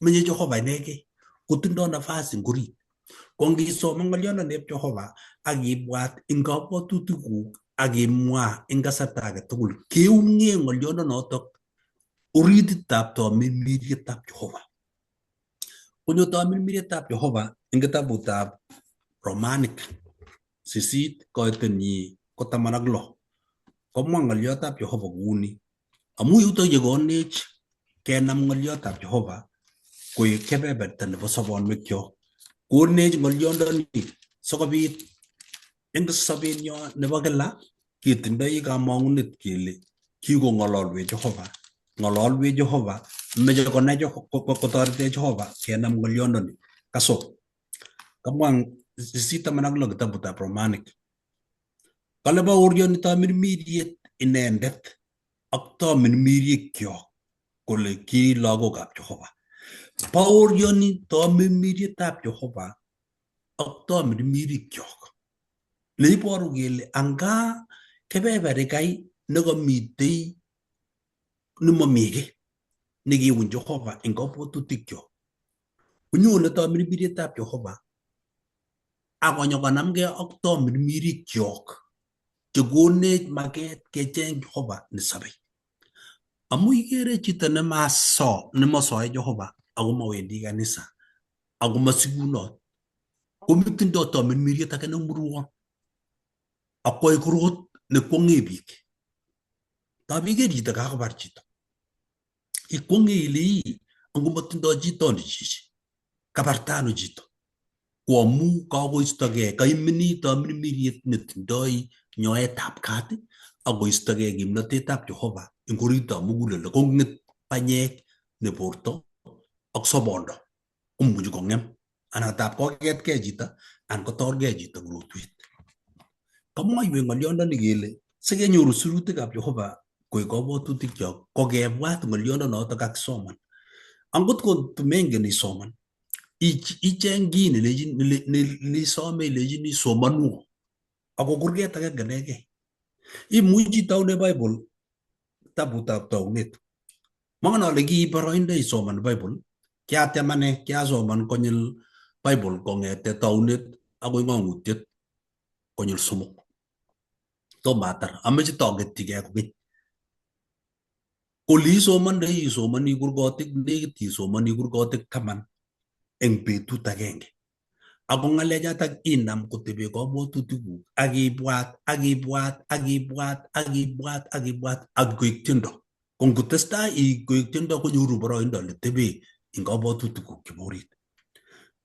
Menye Jehova inegei kotindoi nafas eng orit. Ko ngisoman ng'olyondoneb Jehova ak ibwat eng kabwatutikuk ak imwa eng kasarta age tugul keung'e ng'olyononotok orititab tamirmirietab Jehova. Konyo tamirmirietab Jehova eng kitabutab Romanik 8 koitenyi ko 16. Komwa ng'olyotab Jehova kouni amu yutok yekonech kenam ng'olyotab Jehova koek kebeberta nebo sobonwekyok. Konech ng'olyondoni sikobit eng sobenyo nebo kila ketindoi kamang'unet kele kikong'ololwech Jehova, ng'ololwech Jehova Meche konai kotoretech Jehova kenam ng'olyondoni. Kaso. Kamwa 8:16 kitabutab Romanik. Kale baorioni tamirmiriet inendet ak tamirmirikyok kole ki lagokab Jehova. Baorioni tamirmirietab Jehova ak tamirmirikyok. Neiboru kele anga kebeberikai nekamitei nemomi kiy nekiwun Jehova eng kabwatutikyok. Konyone tamirmirietab Jehova akonyo konamgei ak tamirmirikyok chekonech maket kecheng Jehova nesobei. Amu ikere chito nemaso nemasoe Jehova ako mawendi kanisa ako masikunot komitindoi tamirmiriet age nemurwon akwai korot nekwong'e biik. Tab iker chito kakobar chito ikwong'e ile ii angomotindoi chitoni chichi kabarta ano chito ko amu kakoistogei kaimini tamirmiriet netindoi nyoetab kat akoistogei kimnotetab Jehova eng oritab muguleldo kong'et banyek ne borto ak sobondo komuchi kong'em anan tab koketkei chito anan kotorgei chito eng rotwet. Kamwoiwech ng'olyondoni kele sikenyoru sirutikab Jehova koek kabwatutikyok ko kebwat ng'olyondo notok kakisoman. Angot ko mengen isoman icheng kiy neisome ilechini somanwo ako kurget agenge inegei. Imuchi itaune Bible kitabutab taunet. Mongen ale kiib boroindo isoman Bible, kiatiem ane kiasoman konyil Bible kong'ete taunet akoi ng'ong'utiet konyil 3. Tomo atar, ameche toketyigei kokeny. Kole isomondoi isomoni kurgotik nekit isomoni kurgotik 10 eng betut agenge. Ako ng'alechatak inam kotebe kabwatutikuk ak ibwat ak ibwat ak ibwat ak ibwat ak ibwat ak koek tiendo. Ko ngotestai koek tiendo konyoru boroindo netebe eng kabwatutikuk chebo orit.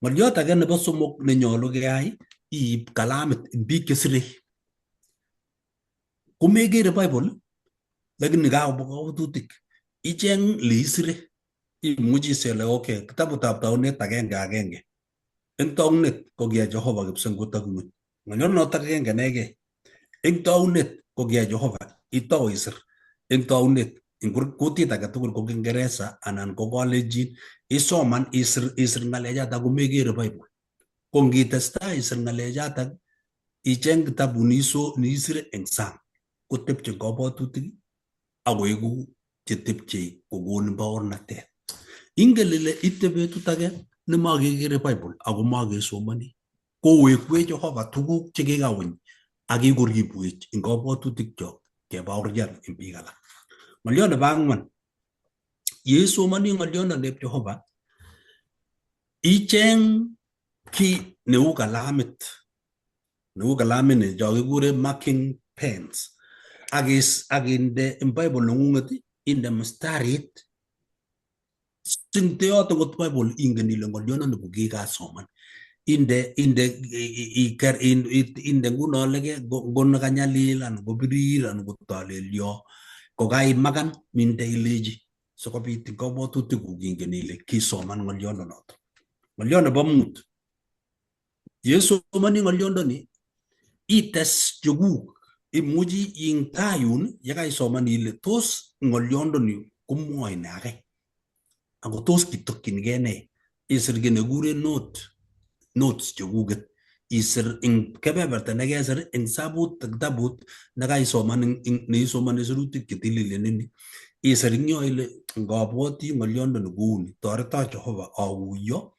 Ng'olyot age nebo somok nenyolu keyai iib kalamit eng biik chesirei. Komekere Bible lakini kakobwa kabwatutik icheng leisire imuchi isir ile okay kitabutab taunet agenge agenge eng taunet ko kiyai Jehova kipsengut ak ng'weny. Ng'olyot notok agenge inegei. Eng taunet ko kiyai Jehova itou isir eng taunet eng kutit age tugul ko Kiingereza anan ko Kalenjin isoman isir isir ng'alechatak komekere Bible. Ko ngitestai isir ng'alechatak icheng kitabut neisire eng sang kotepche eng kabwatutik akoeku chetepche kokonin baornatet. Ingen ile ite betut age nemakekere Bible ako makesomoni kowekwech Jehova tuguk chekikawiny ak kikoribwech eng kabwatutikyok kebaoryan eng biik alak. Ng'olyot nebo ang'wan, yeisomoni ng'olyondonib Jehova icheng kiy neu kalamit neu kalamit ni cho kikure marking pens akinde eng Bible neng'ung'et inde mstarit singte yoto ngot Bible ingen ile ng'olyondoni ko kikasoman inde inde iker inde nguno leke ngo nekanyalil anan ko birir anan ko tolelyo kokaimakan inde ilechi sikobit eng kabwatutikuk ingen ile kisoman ng'olyondo noto. Ng'olyot nebo mut, yesomoni ng'olyondoni ites chekuk imuchi ing taa yun yekaisoman ile tos ng'olyondoni komwoe ne ake ako tos kitokchingei ne isir kiy nekikure notes chekuket isir eng kebeberta nekesir eng sabut kitabut nekaisoman neisomoni sirutik chetililen ini isir ing yo ile ngabwoti ng'olyondoni kouni toreto Jehova akuyo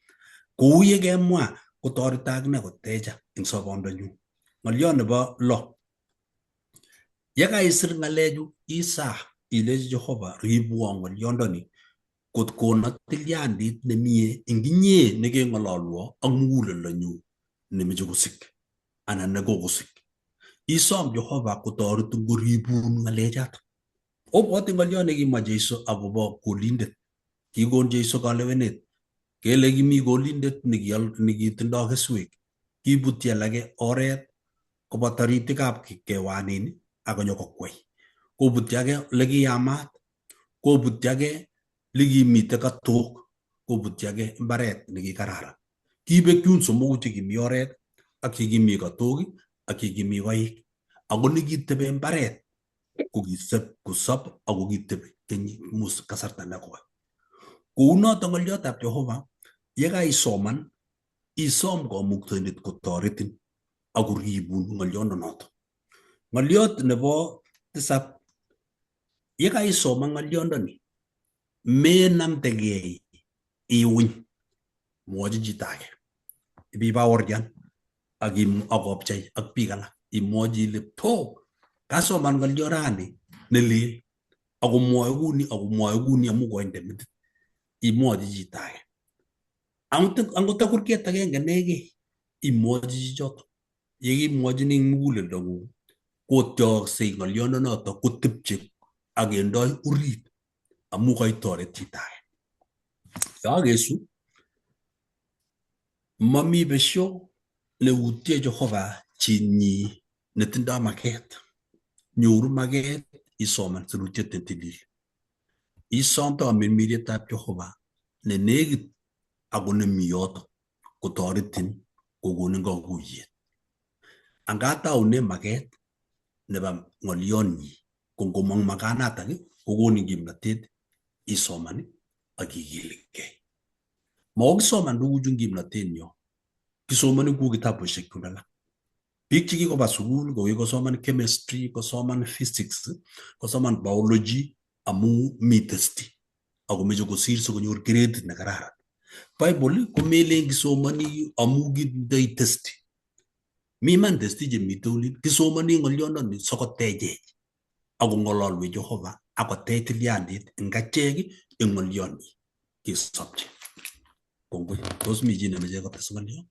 kou yekemwa kotoreto akine kotecha eng sobondonyu. Ng'olyot nebo lo, yekaisir ng'alechu isaa ilechi Jehova ribwo ng'olyondoni kot kono tilyandit nemie eng inye nekeng'ololwo ak muguleldonyu nemeche kosik anan nekokosik. Isom Jehova kotoretin koribun ng'alechato. Obwoti ng'olyot nekimwa Jeiso akobo kolindet. Kikon Jeiso kalewenet kele kimi kolindet nekitindoi keswek. Kibutyi alake oret koba taritikab kewanin akonyo kokwei. Kobutyi age lekiyamat, kobutyi age Likimite katok kobutyake mbaret nekikararan. Kibek yun somoku chekimi oret ak chekimi katok ak chekimi koik. Ako nekitebe mbaret kokisep kosop ako kitebi keny mus kasarta nekoi. Kounoto ng'olyotab Jehova, yekaisoman isom kamuktaindet kotoretin akoribun ng'oliondonoto. Ng'oliot nebo tisab, yekaisoman ng'oliondoni menamdegei iuny, mwochi chito age, ibibaoryan ak akopchei ak biik alak, imwochi ile po kasoman ng'olio rani nelel akomwoe kuni akomwoe kuni amu koinde metit, imwochi chito age. Angot ta kurget agenge nekei, imwochi chichoto. Yekimwochini eng muguleldong'ung kotyoksei ng'oliondonoto kotepche ak kendoi orit amu kaitoret chito age. Yokesu mami besio neutie Jehova chinyi netindoi maket. Nyoru maket isoman sirutiet netilil. Isom tamirmirietab Jehova ne nekit ako nemi yoto kotoretin kokonin kakuyet. Angataune maket nebo ng'olyonyi ko ngomong makanatak kokonin kimnatet isoman ak ikiligei. Makokisoman tuguchu eng kimnatenyo, kisomoni ku kitabushek chun alak. Biik chekikoba sukul ko kikosoman chemistry, kosoman physics, kosoman biology amu mi testi akomeche kosir sikonyor gradit nekararan. Bible komelen kisomoni amu kitindoi testi. Mi iman testi chemite olin, kisomoni ng'olyondoni sikotechech akong'ololwech Jehova akotech tilyandit eng achek eng ng'olyonyi kesopche. Kongoi. Tos mi chi nemeche kotes ng'olyo?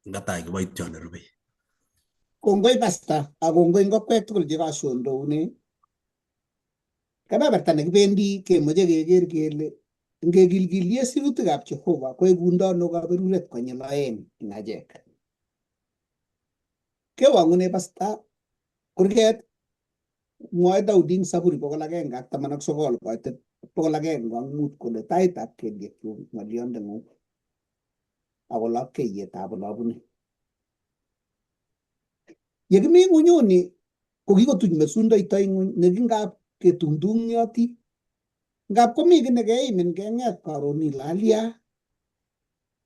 Ngatai kiboityo nerubei. Kongoi pasta ak kongoi ngokwek tugul chekasyondoune. Kebeberta nekibendi kemoche keker kele ngekilkilie sirutikab Jehova koekundo ano kaberuret konyil oeng eng achek. Kewang'une pasta kurget mwoe Daudi eng Zaburi 119 koitet 105 kole taitab kelyekyuk ng'olyondeng'ung ako lapkeiyetab ole abune. Yekimi ng'unyuni ko kikotuch mesundoito ing'uny nekingap ketungtungyoti. Ngap komi kiy nekeimin keng'et karon ile alya.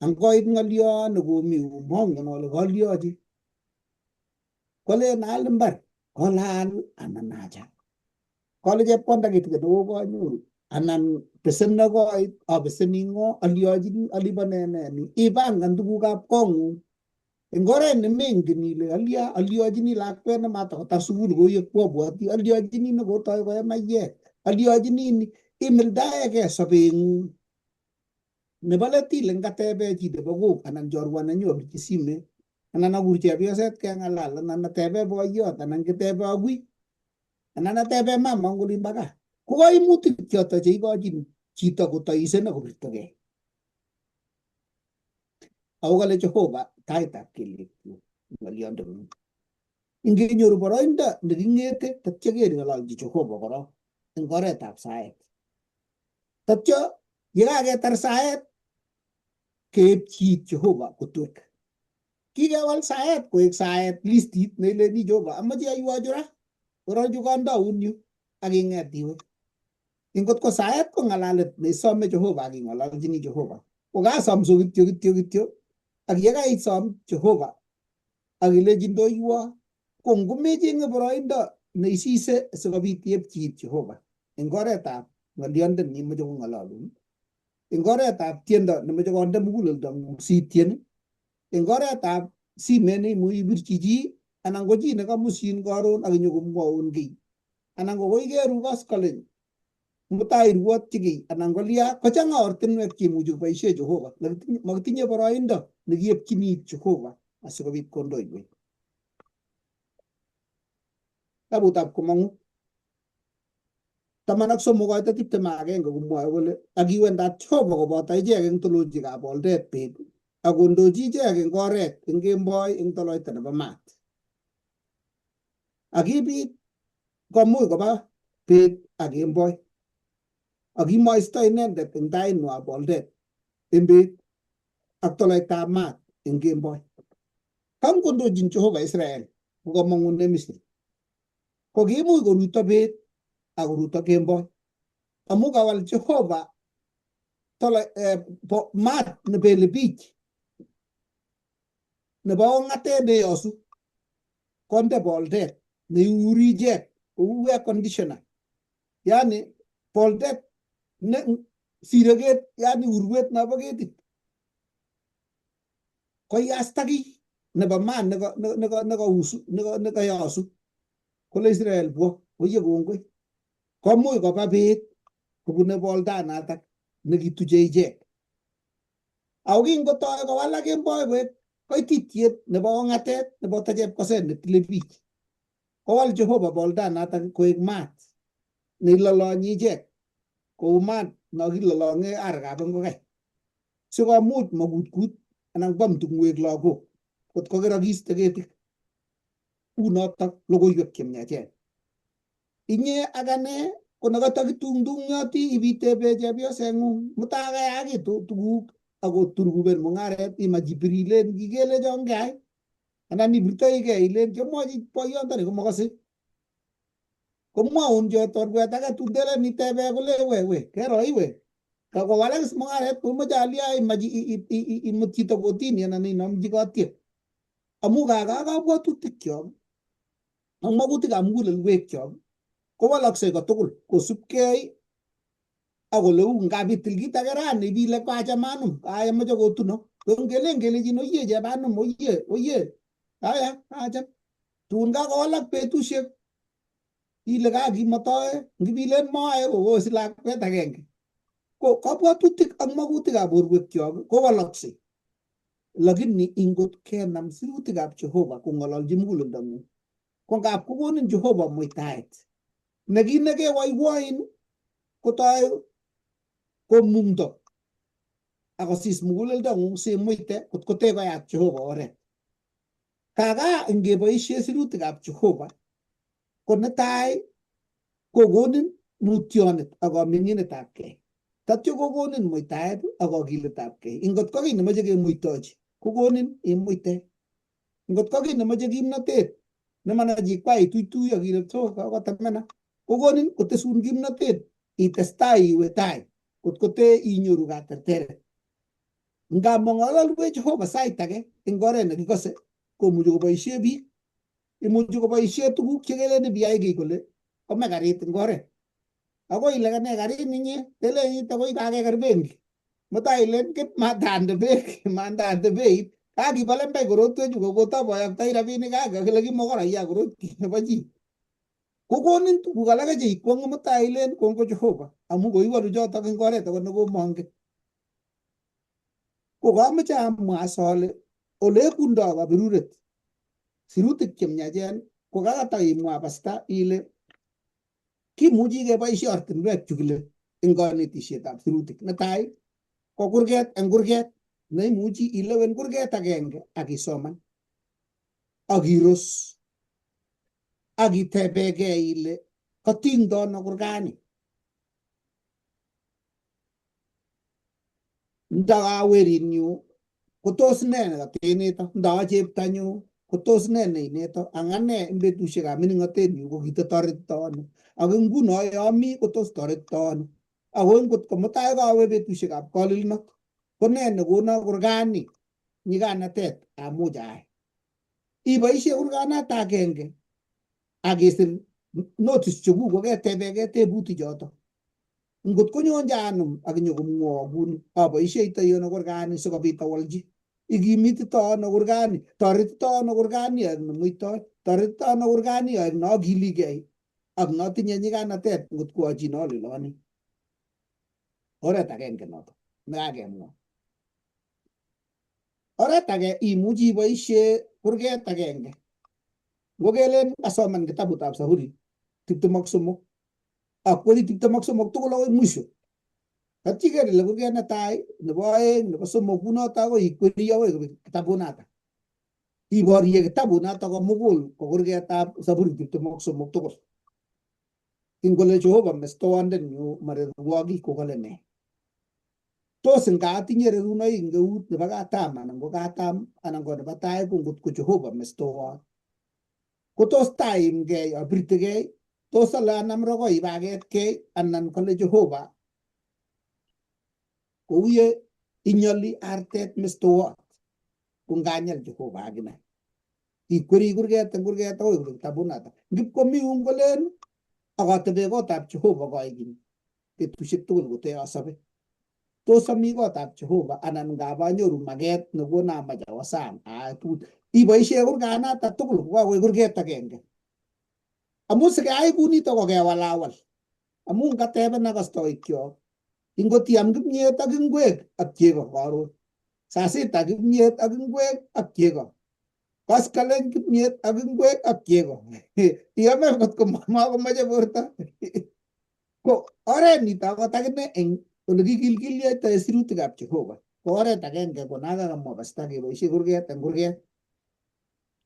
Angoit ng'olyo nekomi mongen ale kalyochi. Kolen aal mbar, kole aal anan acha. Kole chepkonda kitikin nekokanyoru anan besen nekoit abeseni ng'o alyochini alipone nee ni ipangan tugukab kong'ung eng oret nemengen ile alya alyochini lakwet nematakotar sukul kou ye kwobwoti alyochini nekotoi koe maiyek alyochini ni imildaegei sobeng'ung. Nebo let ile ngatebe chi nebo kok anan chorwa nenyu apirchi simet anan akur chepyoset keng'alal anan atebe boiyot anan kitebe agui anan atebe mama eng olimbo gaa ko kaimutik choto cheikochin chito kotoisen akobirtogei. Ako kale Jehova taitab kelyekyuk ng'olyondeng'ung. Ingenyoru boroindo neking'ete tatyo keng'ololchi Jehova korok eng oretab saet. Tatyo yekaketar saet keepchi it Jehova kotwek. Kikewal saet koek saet listit neileni Jehova amoche aiwo chu ra, koro chu kandoun yu ak ing'et iwe. Ingot ko saet ko ng'alalet neisome Jehova ak ing'ololchini Jehova. Kokasom so kityo kityo kityo ak yekaisom Jehova ak ilechi ndoiwo ko ngomecheng'e boroindo neisise sikobit iepchi it Jehova eng oretab ng'olyondet neimoche kong'ololun, eng oretab tiendo nemoche konde muguleldong'ung sitien, eng oretab simet neimuchi ibirchi chi anan ko chi nekamusyin karon ak inyokomwoun kiy anan ko koikeru koskoleny mutai irwotyi kiy anan kolya kochang'a ortinwek cheimuchi koboisie Jehova. Makitinye boroindo nekiepchini it Jehova asikobit kondoiwech. Kitabutab Komong'u 13 koitet 21 komwoe kole ak kiwendat Jehova koboto ichek eng tolochikab oldet bet ak kondochi ichek eng oret eng kemboi eng toloita nebo maat. Ak kibit komuch koba bet ak kemboi. Ak kimoisto inendet eng tainwa boldet eng bet ak toloitab maat eng kemboi. Kam kondochin Jehova Israel kokamong'une Misri. Ko kiimuch koruto bet ak koruto kemboi. Amu kawal Jehova maat nebele biich nebo ong'atet neyosu konde boldet neiuri ichek kou air conditioner. Yani boldet ne sire ket, yani urwet nobo ketit. Koyasta kiy nebo maat nekayosu kole Israel bwo oye kongoi. Komuch koba beet kobune boldanatak nekituche ichek. Ako kingotoi kowalak kemboi koek koititiet nebo ong'atet neboto chepkoset netile biich. Kowal Jehova boldanatak koek maat neilolonyi ichek kou maat nokilolong'e arekab ingokaik. Sikomuch makutkut anan kwam tung'wek lagok kot kokerokiste ketik. Unotok logoiwek chemiachen. Inye ak ane ko nekatokitungtung'yoti ibitebe chepyoseng'ung mutai kayakitu tuguk akoturkuben mung'aret imach ibir ilen kikelecho ngeai anan ibirtoigei ilen kiamwochi boyondoni komakase. Komwaun chetorwet age tun telen itebe kole wewe kero iwe kakowalakis mung'aret komoche alia imach imut chito kotini anan inomchi kotiek. Amu kaka kabwatutikyok ak makutikab mugulelwekyok kowalaksei kotugul kosubkei ak oleu ngap itil kit age rani ibile kacham anum kaya moche kotuno ko ngelen kelechin oye chebanum oye oye kaya kacham tun kakowalak betusiek ile kakimotoe ngibilen moe kokosich lakwet agenge. Ko kabwatutik ak makutikab borwekyok kowalaksei. Lakini ingot kenam sirutikab Jehova kong'ololchi muguleldang'ung ko ngap kokonin Jehova muitaet ne kit nekewoiwoin kotoi komungto akosis muguleldang'ung simuite kot kotekoyat Jehova oret. Kaka ingeboishe sirutikab Jehova ko netai kokonin mutyonit ak kaming'inetab kei. Tatyo kokonin muitaet ak kokiletab kei. Ingot ko kiy nemoche kemuitochi kokonin imuite. Ngot ko kiy nemoche kimnotet nemanachikwai ituitui ak ile so kokotemena kokonin kotesun kimnotet itestai iwe tai kot kote inyoru katerteret. Ngap mong'ololwech Jehova sait age eng oret nekikose komuchi koboisie biik, imuchi koboisie tuguk chekelen ibiyai kiy kole kome karit eng oret. Akoi ile kane karit ninye telen akoi kakeker benki. Mutai ilen kip matande beek matande beit kakibo lembech korotwechu kokotoboyoktoi rabinik kakile kimokoraiya korot nebo chi. Kokonin tuguk alake cheikwong'e mutai ilen kongoi Jehova amu koiwolu chotok eng oret akot nekomongen. Ko kamoche amwa as ale olekundoi kaberuret sirutik chemiachen ko kakata imwa pasta ile kimuchi keboisie ortinwek chu kile eng kanetisietab sirutik. Netai ko kurget eng kurget neimuchi ilewen kurget agenge ak isoman ak iros ak itebegei ile katingdo ano kurgani. Ndakawerinyu kotos nee nekateneto, nda cheptonyu kotos nee neineto, ang ane eng betusiekab mining'otenyu ko kitotoretito ano, ak nguno yomi kotos toretito ano, ako ngot ko mutai kawe betusiekab kolilnot ko nee nekono kurgani nyiganatet amuch ayai. Iboisie kurganata agenge ak isir notice chekuk koketebegei tebutik choto. Ngot konyonjo anum ak inyokomwowo kuni aboisheitoi ano kurgani sikobit awolchi. Ikimitito ano kurgani, toretito ano kurgani aek nemuitoi, toretito ano kurgani aek neakiligei ak notinye nyiganatet ngot ko achi noliloni. Oret agenge noto nekakemwa. Oret age imuchi iboisie kurget agenge. Ngokelen asoman kitabutab Zaburi 23 akweri 23 tugul akoi mwisho. Tatyo iker ile kurget netai, nebo aeng, nebo somok kunoto akoi ikweri akoi kobek kitabunoto. Iborie kitabunoto komugul ko kurgetab Zaburi 23 tugul. Ingole Jehova mestowondenyu marerwogik kokale nee? Tos ngatinye rerunoik eng eut nebo katam anan ko katam anan ko nebo tai ko ngot ko Jehova mestowot ko tos taimgei abirtegei tos ale anam rokoi ibaketkei anan kale Jehova kouye inyoli artet mestowot ko nganyal Jehova akine ikweri kurget eng kurget akoi kole kitabunata ngipkomiun kolen akatebe kotab Jehova koigeny betusiek tugul kote asobe tos ami kotab Jehova anan ngap anyoru maket nekona amach awo sang iboisie kurganata tugul kokakoik kurget agenge amu sikeyai kunito kokewalawal amu ngatebena kastoikyok ingot iam kimyet ak ingwek ak chego karon saa sita kimyet ak ingwek ak chego koskoleny kimyet ak ingwek ak chego iame kotko makomoche borto ko oret nito akot akine eng ole kikilkilyoitoe sirutikab Jehova ko oret agenge ko nakakamwa pasta keboisie kurget eng kurget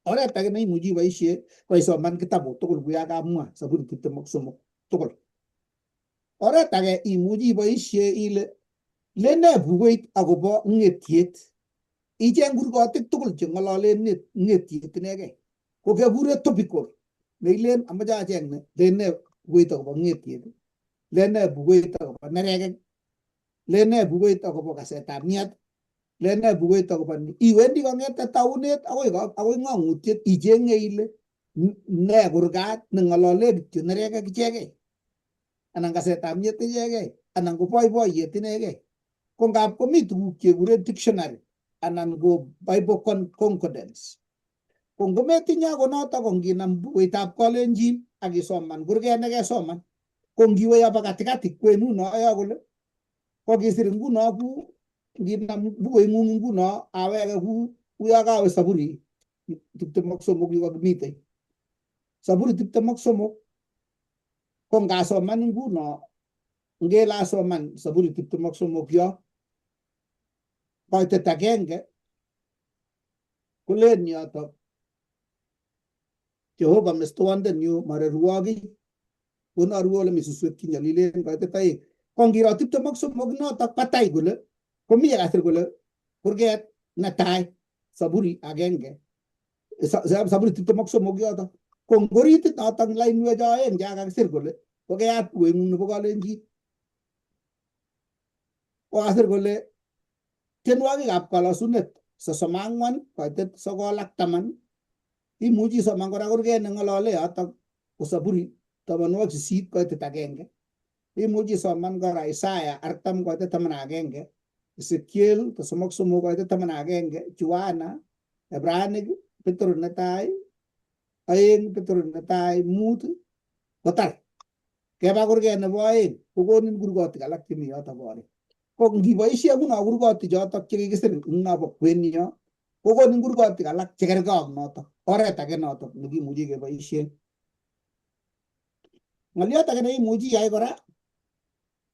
oret age neimuchi iboisie ko isoman kitabut tugul kuya kamwa Zaburi 23 tugul oret age imuchi iboisie ile lene bukuit akobo ng'etiet icheng kurgotik tugul cheng'ololen ng'etiet inegei ko kekure topical neilen amache acheng ni lene bukuit akobo ng'etiet lene bukuit akobo nerekek lene bukuit akobo kasetab miat lene bukuit akobo ni iwendi kong'ete taunet akoi ng'ong'utiet icheng'e ile ne kurgat neng'olole kityo nerekek ichegei anan kasetab miet ichegei anan ko boiboiyet inegei ko ngap komi tuguk chekure dictionary anan ko Bible concordance ko ngometinye ako notok ko nginam bukuitab Kalenjin ak isoman kurget nekesoman ko ngiwe yobo katikati kwenuno yo kole ko kisir nguno ku nginam bukuing'ung nguno aweke ku uyo kawe Saburi 23 yu kakimitei Saburi 23 ko ngasoman nguno ngele asoman Saburi 23 yo koitet agenge kolen yotok Jehova mestowondenyu marerwogik kono arue ole mi suswek chenyolilen koitet aeng ko ngiro 23 notok batai kole komi yekasir kole kurget netai Saburi agenge Saburi 23 yotok ko ngoritit notok lainwek cho oeng chakakisir kole kokeyat bukuing'ung nebo Kalenjin kokasir kole tienwogikab kalosunet 34 koitet 9 ak 10 imuchi isoman kora kurget neng'olole yotok ko Saburi 80 koitet 1 imuchi isoman kora Isaya 40 koitet 11 Ezekiel 33 koitet 11 Juana Hebranik Petro netai 2 Petro netai 5 kotar keba kurget nebo oeng kokonin kurgotik alak chemi yotok korik ko ngiboisie nguno kurgotik chotok chekikisir eng nobo kwen yo kokonin kurgotik alak chekerkei ak notok oret age notok nekimuchi keboisien ng'oliot age neimuchi iyai kora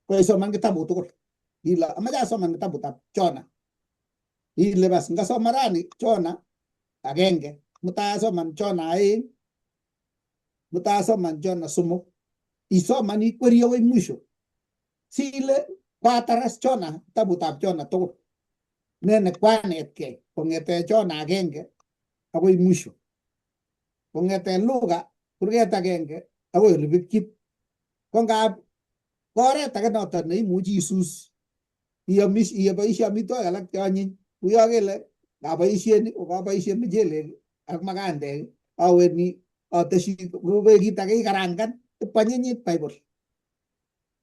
ko isoman kitabut tugul ile amache asoman kitabutab Jona ile bas ngasoman rani Jona agenge mutai asoman Jona 2 mutai asoman Jona 3 isoman ikweri akoi mwisho si ile kwataras Jona kitabutab Jona tugul ne nekwanetkei kong'ete Jona agenge akoi mwisho kong'ete Luka kurget agenge akoi olebekyin ko ngap ko oret age noton neimuchi isus iboisie amitwogik alak cheonyiny uyo kele kaboisien kokaboisien muchelek ak makandek aweni ateshi koik kit age ikarangan ipkwanyinyit Bible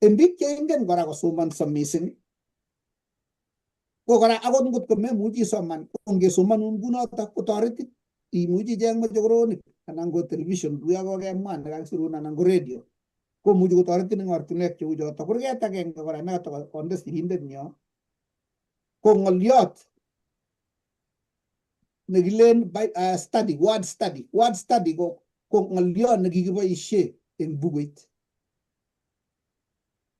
en biik cheingen kora kosomonso mising ko kora akot ngot komemuchi isoman ko ngesomanun kunotok kotoretin imuchi icheng mochokoronik anan ko television kuyo kokemwa nekakisirun anan ko radio komuchi kotoretin eng ortinwek cheu chotok kurget agenge kora nekatakonde sirindet nyo ko ng'oliot nekilen study word study word study ko ng'oliot nekikiboisie eng bukuit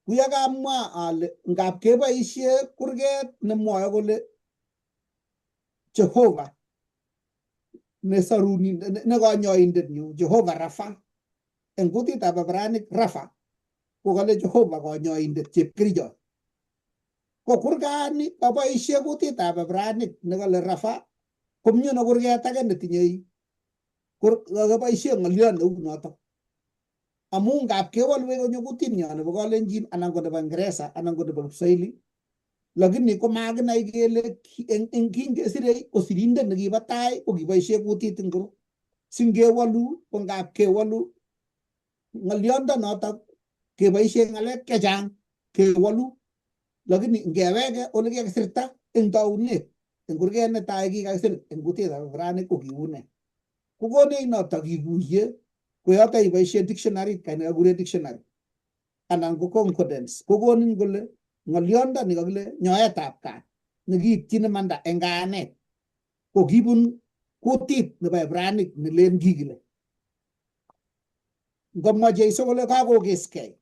kuyo kamwa ale ngap keboisie kurget nemwoe kole Jehova nesoruni nekonyoindet nyu Jehova Rafa eng kutitab Ibranic Rafa Kokale Jehova konyoindet chepkerichot. Ko kurgani koboisie kutitab Ibranic nekale Rafa komnyono kurget age netinye koboisie ng'oliot neu notok. Amu ngap kewolwech konyo kutinyo nebo Kalenjin anan ko nebo Ingeresa anan ko nebo Kiswahili, lakini komakinai kele eng kingesirei ko sirindet nekibo tai ko kiboisie kutit ingiro. Singewolu ko ngap kewolu ng'oliondo notok keboisie ng'alek chechang kewolu, lakini ngeweke ole kikakisirta eng taunet eng kurget netai kikakisir eng kutitab Ibranic ko kiune. Kokonech notok kikuye koyoto iboisie dictionary kai nekakure dictionary anan ko concordance kokonin kole ng'oliondo ni kakile nyoetab kat nekiityin imanda eng kayanet ko kibun kutit nebo Ibranic nelen kikile. Ngomwa Jeiso kole kakokeskei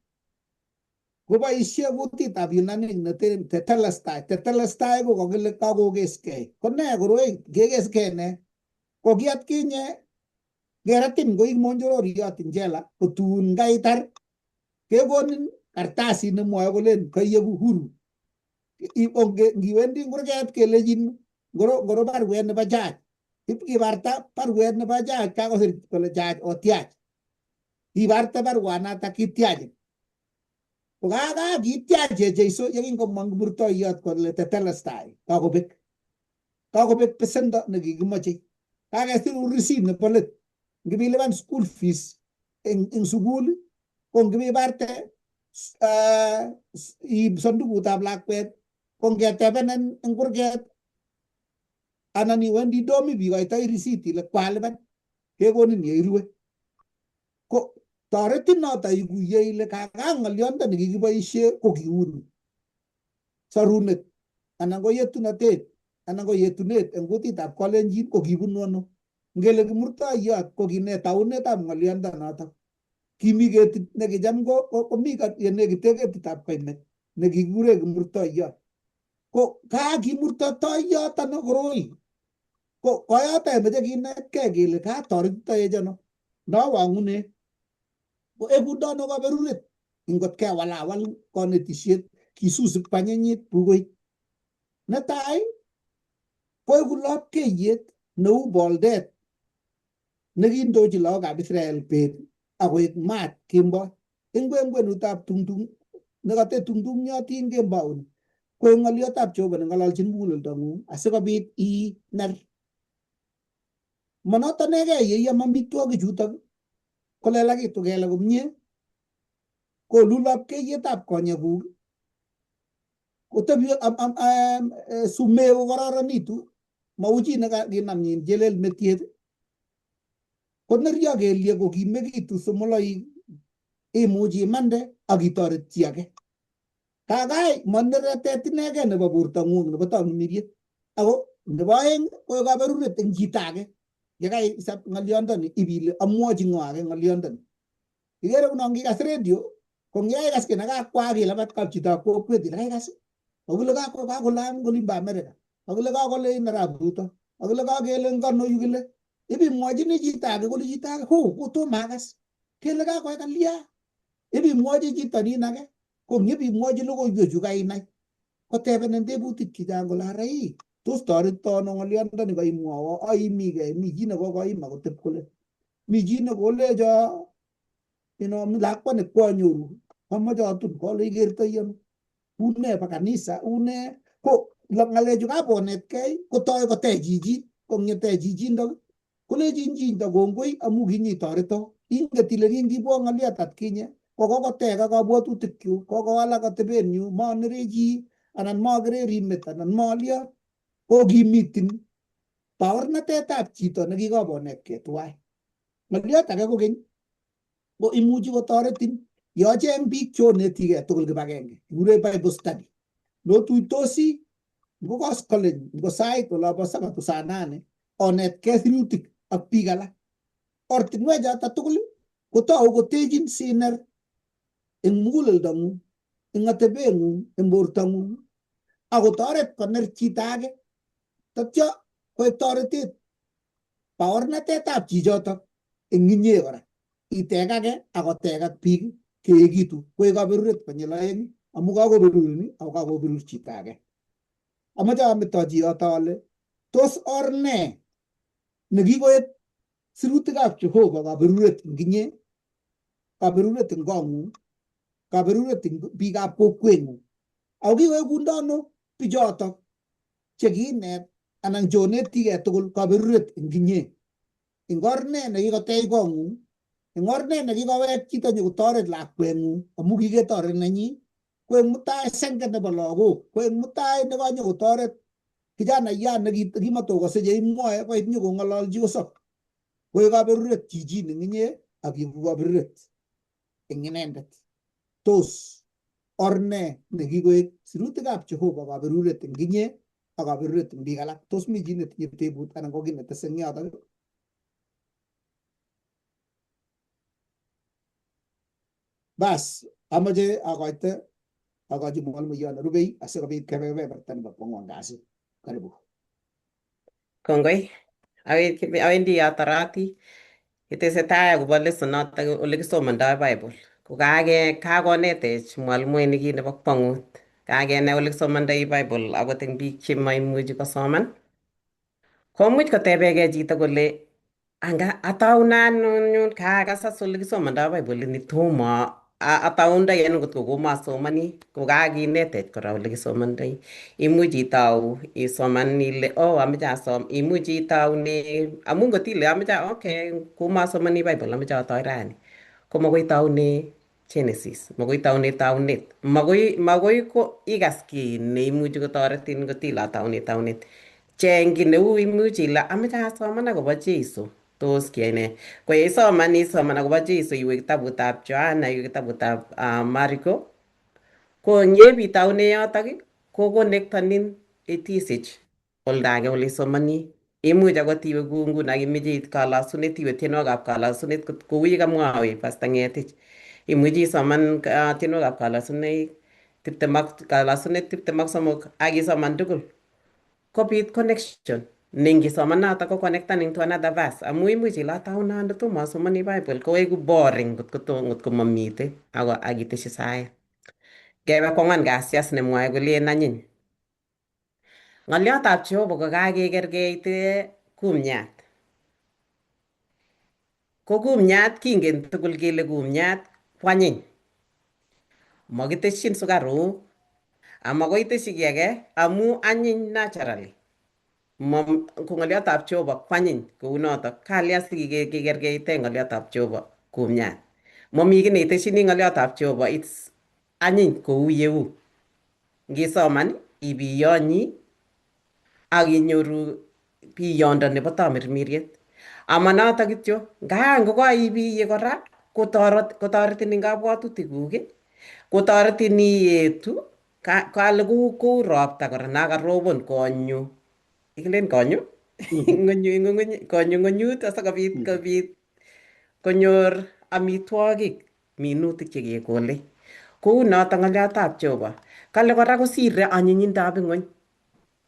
koboisie kutitab Yunani neten tetelestai. Tetelestai ko kakile kakokeskei. Ko ne koroi kekeskei ne? Ko ki atkinye keratin koik monjororiot eng jela kotun kaitar kekonin kartasit nemwoe kolen kaieku huru. Ngiwendi kurget kelechin ngoro baruet nebo judge. Ipkibarta baruet nebo judge kakosir kole judge otiach. Ibarte baruanatak kitiachin. Ko kakitiachech Jeiso yekingomong kiprutoiyot kole tetelestai kakobek. Kakobek besendo nekikimoche. Kakesirun receipt nebo let. Ngipilipan school fees eng sukul ko ngipibarte iib sandukutab lakwet ko ngetebenen eng kurget anan iwendi domi bikoitoi receipt ile kwalipan kekonin yeirue. Ko toretin noto ikuye ile kaka ng'oliondo nekikiboisie ko kiuni. Sorunet anan ko yetunotet anan ko yetunet eng kutitab Kalenjin ko kibunu ano. Ngele kimurtoiyot ko kine taunetab ng'oliondo notok. Kimi ketit nekicham komi yenekite ketitab koimet nekikikure kimurtoiyot. Ko kakimurtotoiyot ano koroi. Ko koyoto yemeche kinetkei kele katoretitoech ano. Ndawang'une ko ekundo ano kaberuret ngot kewalawal konetisiet kisus ipkwanyinyit bukuit. Netai koeku lapkeiyet neu boldet nekindochi lagokab Israel beet akoek maat kemboi. Eng kwenutab tungtung nekate tungtungyotin kembouni koek ng'oliotab Jehova neng'ololchin muguleldong'ung asikobit iner. Monoto inegei yeiam amitwogik chutok kolelakitu kelek komie kolul lapkeiyetab konyekuk kotebi sumek kokororonitu mau chi nekinam chelel metiet koneryo kelyek kokimekitu somoloik imuch imande ak itoret chi age. Kakai moneretet inegei nebo bortong'ung nebo tangimiriet. Ako nebo aeng ko kaberuret eng chito age. Yekaisap ng'oliondoni ibile amwochi ng'o age ng'oliondoni. Ikere kuno ngikas radio ko ngiyaikas kiy nekakwaak ilabat kap chitab kokwet ile kaikas kakile kakolang kolimbo America kakile kakole arap Ruto kakile kakele ngano yu kile ibimwochini chito age kole chito age ho kotomo akas kele kakoai kalya ibimwochi chito nin age ko ngibimwochi logoiwechu kainai kotebenen tebutik chechang kole ara ii tos toreto ano ng'oliondoni kaimwowo aimigei mi chi nekokoima koteb kole mi chi nekolecho lakwa ne kwanyoru amoche atun kole ikertoi ano une ba kanisa une ko ng'alechu kabonetkei kotoi kotech chichit kong'ete chichindok kolechin chindo kongoi amu kinyitoreto inget ile kingibwo ng'oliot atkinye ko kokoteka kabwotutikyuk kokowalak atebenyu monerechi anan mokere rimet anan molyo kokimitin baornatetab chito nekikobonetkei tuwai. Ng'oliot age kokeny ko imuchi kotoretin yocheng biik chonetikei tugul kibagenge kikure Bible study notuitosi ngo koskoleny ngo sait olobo sabato saa nane onetkei sirutik ak biik alak. Ortinwek choto tugul kotou kotechin siner eng muguleldong'ung eng atebeng'ung eng bortong'ung akotoret koner chito age tatyo koek toretet baornatetab chichotok eng inye kora itekake akotekak biik Keekitu koek kaberuret konyil aeng amu kakoberurin ako kakoberur chito age. Amache ametochi yoto ale tos or ne nekikoek sirutikab Jehova kaberuret eng inye, kaberuret eng kong'ung, kaberuret eng biikab kokweng'ung. Ako kikoekundo ano bichotok chekiinet anan chonetigei tugul kaberuret eng inye? Eng or ne nekikotech kong'ung? Eng or ne nekikowek chito nyokotoret lakweng'ung amu kiketoret nenyi? Ko eng mutai senge nebo lagok, ko eng mutai nekanyokotoret kijanayat nekimatokose cheimwoe koit nyokong'ololchi kosop. Koek kaberuret chichin eng inye ak iku kaberuret eng inendet. Tos or ne nekikoek sirutikab Jehova kaberuret eng inye ak kaberuret eng biik alak? Tos mi chi netinye tebut anan ko kiy netese eng yotok? Bas, amache akoite akochi mwalimuyot nerubei asikobit kebe kebeberta nebo kwangwan kasi. Karibu. Kongoi. Awendi atarati. Itesetai akobo lesson notok ole kisomondoi Bible. Ko kakonetech mwalimuinik kit nebo kwongut. Kakenai ole kisomondoi Bible akot eng biik chemaimuchi kosoman. Komuch kotebegei chito kole anga ataunan kakas as ole kisomondoi Bible ni tomo ataundoi ano kotko komasomani ko kakinetech kora ole kisomondoi. Imuch itau isoman ile oh ameche asom, imuch itaune amu ngot ile ameche okay komasomani Bible ameche atoi rani ko makoi itaune Genesis, makoi itaune taunet, makoi ko ikas kiy neimuchi kotoretin ngot ile ataune taunet. Cheng kiy neu imuch ile ameche asoman akobo Jesu tos kiyai nee. Ko yeisoman isoman akobo Jesu iwe kitabutab Johana iwe kitabutab Mariko ko eng yebitaune yotok ko konektonin itisich oldo age ole isomoni. Imuch akot iwe kou nguno imeche iit kalosunet iwe tienwogikab kalosunet kou yekamwawech Pastor Ng'etich. Imuchi isoman tienwogikab kalosunoik 20 ak kalosunet 23 ak isoman tugul. Kobit connection ne ngisoman notok ko connectanin to another verse amu imuch ile ataune ano tomo asomani Bible koeku boring ngotko mamite ako akiteshi saet. Ngebe kwang'wan kasi as nemwoe kolen anyiny. Ng'olyotab Jehova ko kakekerkeit kumyat. Ko kumyat kingen tugul kele kumyat kwanyiny. Makiteshin sukaruk amakoi iteshi kiy age amu anyiny naturally. Ko ng'olyotab Jehova kwanyiny kounotok. Kalya sikekerkeite ng'olyotab Jehova kumyat. Mami kiy neiteshini ng'olyotab Jehova, it's anyiny kou yeu. Ngisoman ibiyonyi ak inyoru biyondo nebo tamirmiriet. Ama notok kityo, nga ngokaibiye kora kotoretin eng kabwatutikuk, kotoretin iyetu, kale kou ropta kora nakarobon konyo. Ikilen konyo? Konyo ng'unyut asikobit kobit konyor amitwogik minutik chekekole. Kou notok ng'olyotab Jehova. Kale kora kosire anyinyindab ing'ony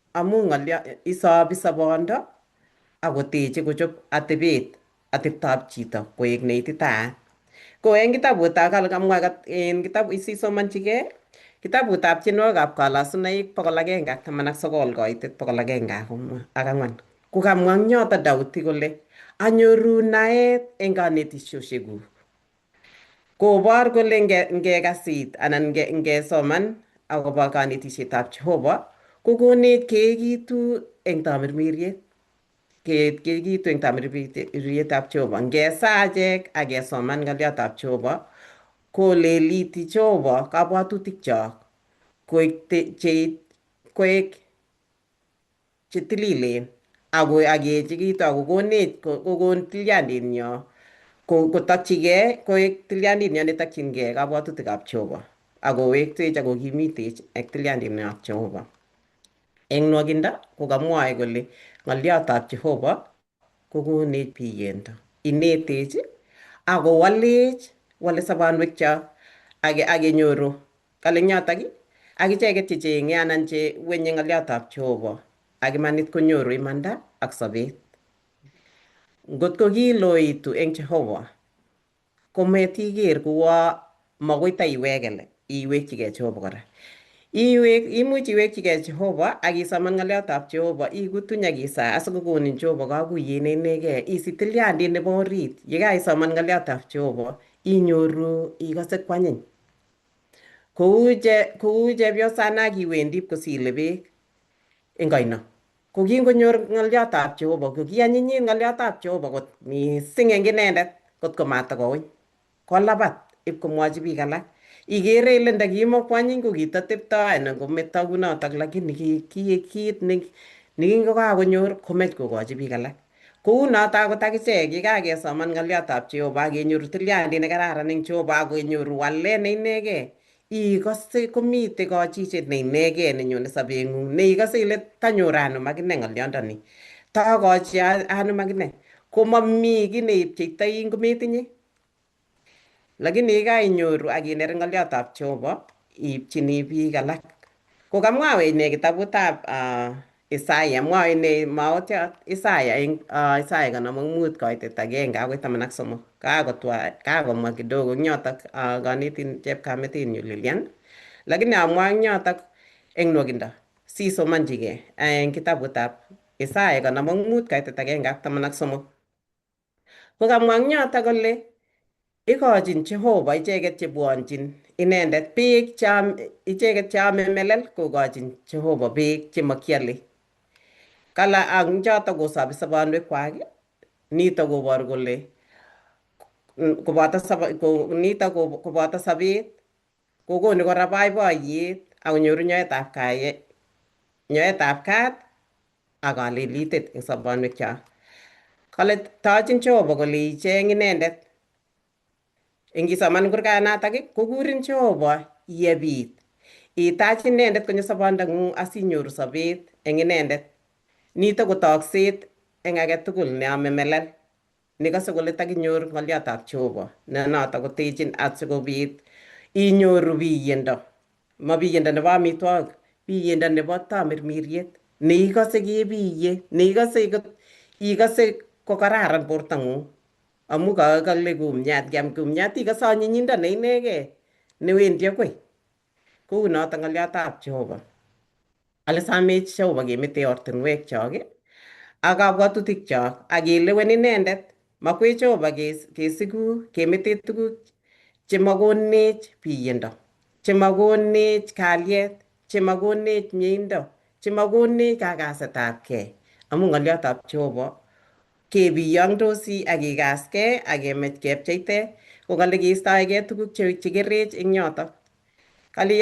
amu ng'olyo isobi sobondo akoteche kochob atebet ateptoab chito koek neititaat. Ko eng kitabutab kale kamwa en kitabu isisomonchigei kitabutab tienwogikab kalosunoik 119 koitet 104. Ko kamwa eng yoto Daudi kole anyoru naet eng kanetisioshekuk. Kobor kole ngekasit anan ngesoman akobo kanetisietab Jehova kokonech keekitu eng tamirmiriet. Keekitu eng tamirmirietab Jehova. Ngesaa achek ak kesoman ng'olyotab Jehova koleliti Jehova kabwatutikchok koek chetililen ako akeechekitu akokonech kokon tilyandinyo kotokchigei koek tilyandinyo netokchingei kabwatutikab Jehova akowektech akokimitech ak tilyandinyoab Jehova. Eng nwokindo kokamwoe kole ng'olyotab Jehova kokonech biyendo. Inetech akowalech wale sobonwekchok akenyoru kale eng yotok ak icheket checheng'e anan chewenye ng'olyotab Jehova ak imanit konyoru imanda ak sobet. Ngotko kiloitu eng Jehova kometiker kuo Makoi taiwekele iwekchigei Jehova kora. Iwek imuch iwekchigei Jehova ak isoman ng'oliotab Jehova ikutuny ak isaa asikokonin Jehova kakuyet ne inegei isich tilyandit nebo orit. Yekaisoman ng'oliotab Jehova inyoru ikose kwanyiny. Kou chepyosana kiwendi ipkosile beek eng oino. Ko kingonyor ng'oliotab Jehova ko kianyinyit ng'oliotab Jehova kot mising eng inendet kot ko matakouny. Kolabat ipkomwochi biik alak. Ikere ile ndakimokwanyiny ko kitatepto anan kometo kunotok lakini ki kit nekingokakonyor komech kokochi biik alak. Kou notok akot akichek yekakesoman ng'oliotab Jehova ak kenyoru tilyandit nekararan eng Jehova ak kenyoru walet ne inegei ikose komite kochichet ne inegei nenyone sobeng'ung neikose ile tanyor anum akine ng'olyondoni takochi anum akine komami kiy neipcheitoi ngometinye. Lakini yekainyoru ak iner ng'oliotab Jehova iipchini biik alak. Ko kamwawech ne kitabutab Isaya, mwae ne maotiot Isaya eng Isaya 55 koitet 1 akoi 13. Kakotwa kakomwa kidogo eng yotok kanetin chepkametinyu Lilian, lakini amwa eng yotok eng nwokindo sisomanchigei eng kitabutab Isaya 55 koitet 1 ak 13. Ko kamwa eng yotok kole ikochin Jehova icheket chebwonchin inendet beek icheket cheame melel kokochin Jehova beek chemakiale. Kala ak chotok kosobi sobonwekwak nito koboru kole koboto nito koboto sobet kokonu kora boiboiyet ak konyoru nyoetab nyoetab kat ak kalelitet eng sobonwekyok. Kale tochin Jehova kole icheng inendet. Ingisoman kurganatak kokurin Jehova yebit. Itach inendet konyo sobondang'ung asinyoru sobet eng inendet. Nito ko tokset eng age tugul neame melel. Nekose kole takinyor ng'oliotab Jehova ne notok kotechin asikobit inyoru biyendo. Ma biyendo nebo amitwogik, biyendo nebo tamirmiriet neikose kebiye, neikose ikose kokararan bortang'ung. Amu kale kumyat, ngiam kumyat ikose anyinyindo ne inegei newendi akoi. Kou notok ng'oliotab Jehova. Ale samech Jehova kemete ortinwek chok ak kabwatutik chok ak kelewen inendet. Makwech Jehova kesiku kemete tuguk chemakonech biyendo, chemakonech kalyet, chemakonech mieindo, chemakonech kakasetabkei. Amu ng'oliotab Jehova kebiyongdosi ak kikaskei ak kemach kepcheite ko kale keistoegei tuguk chekerech eng yotok. Kale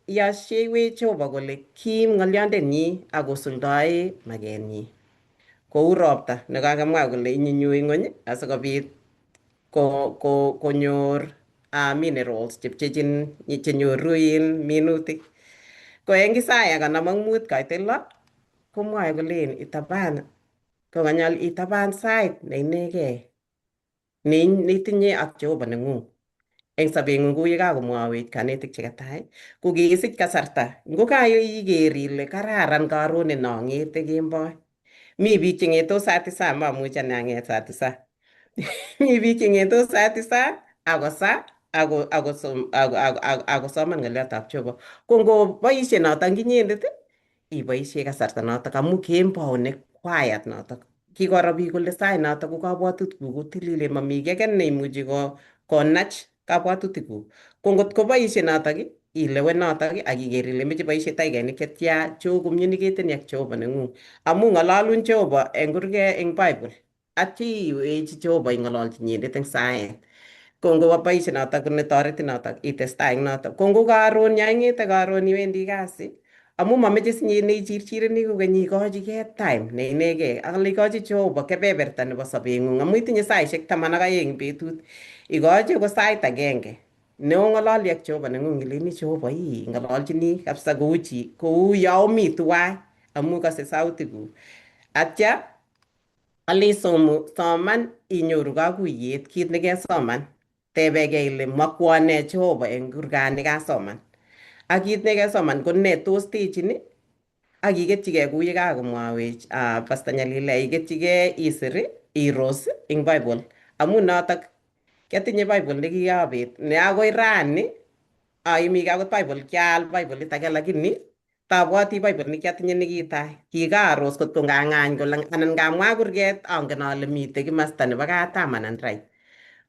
yashewech Jehova kole kim ng'olyondenyi ak kosuldae makenyi. Kou ropta nekakamwa kole inyunyui ng'wony asikobit ko konyor minerals chepchechin chenyoru in minutik. Ko eng Isaya 55 koitet 6 komwae kolen itaban kokanyal itaban sait ne inegei neitinye ak Jehova neng'ung. Eng sobeng'ung kou yekakomwawech kanetik chekatai ko kesich kasarta ngo kaiker ile kararan karonet no ang'ete kemboi. Mi biik cheng'etos saa tisa, mamuchi ane ang'et saa tisa. Mi biik cheng'etos saa tisa akosa akosoman ng'oliotab Jehova. Ko ngoboishe notok inyendet iboishe kasarta notok amu kembou ne quiet notok. Kikoro biik kole sait notok ko kabwatutikuk kotililen mami kiy age neimuchi konach kabwatutikuk. Ko ngot koboishe notok ilewen notok ak iker ile imeche iboishe takikainik chetya chocommunicateni ak Jehova neng'ung. Amu ng'ololun Jehova eng kurget eng Bible. Atya iwechi Jehova ing'ololchi inyendet eng saet. Ko ngoboishe notok netoretin notok itestai eng notok. Ko ngo karon yo ing'ete karon iwendi kasi amu mameche sinye neichirchireni kokeny ikochigei time ne inegei ak ikochi Jehova kebeberta nebo sobeng'ung amu itinye saishek 12 eng betut. Ikochi ko sait agenge neong'ololi ak Jehova neng'ung ileni Jehova ii ng'ololchini kabisa kou chi kou yo omi tuwai amu kase sautikuk. Atya ale isomu soman inyoru kakuyet kit nekesoman. Tebegei ile makwon nee Jehova eng kurgani kasoman. Ak kit nekesoman ko nee tos techin ak iketchigei kou yekakomwawech Pastor Nyalile iketchigei isir iros eng Bible amu notok Kiatinye Bible nekikabet ne akoi rani aimige akot Bible, kial Bible age lakini tabwoti Bible nekiatinye nekitai. Kikaros kotko ngang'any kole anan ngamwa kurget angen ale mitei kimasta nebo katam anan right.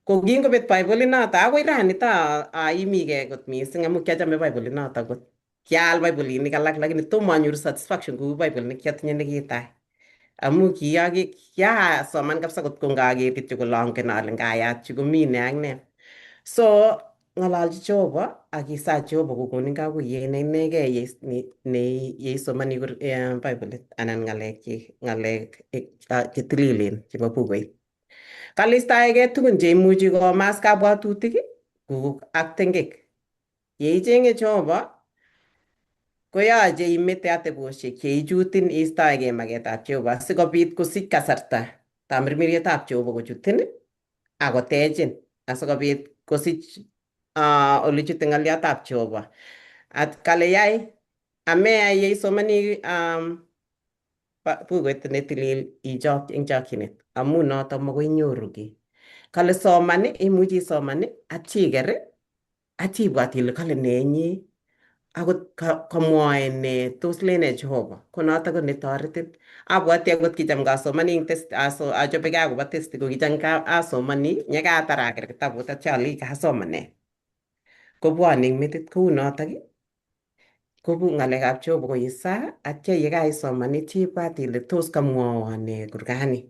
Ko kingobet Bible inoto akoi rani ta aimige kot mising amu kiachame Bible inoto kot. Kial Biblinik alak lakini tomo anyoru satisfaction kou Bible nekiatinye nekitai. Amu kiasoman kabisa kotko ngaker kityo kole angen ale ngayat chu komi ne ak ne. So ng'ololchi Jehova ak isaa Jehova kokonin kakuyet ne inegei yeisomoni Bible anan ng'alekchik, ng'alek chetililen chebo bukuit. Kale istoegei tugun cheimuchi komas kabwatutik kuk ak tengek. Yeicheng'e Jehova koyoche imete atebosiek cheichutin istoegei maketab Jehova sikobit kosich kasarta tamirmirietab Jehova kochutin akotechin asikobit kosich olechute ng'oliotab Jehova. At kale yai ameyai yeisomoni bukuit netilil ichok eng chokchinet amu noto makoi inyoru kiy. Kale soman, imuchi isoman atya iker atya ibwat ile kale nee inye akot kamwoe nee tos lene Jehova ko noto ko netoretin. Abwati akot kicham kasomani eng test achobekei akobo test ko kicham asomani nyekatar aker kitabut atya alei kasoman nee. Kobwone eng metit kou notok kobu ng'alekab Jehova koisaa atya yekaisoman itya ibwat ile tos kamwowon nee kurgani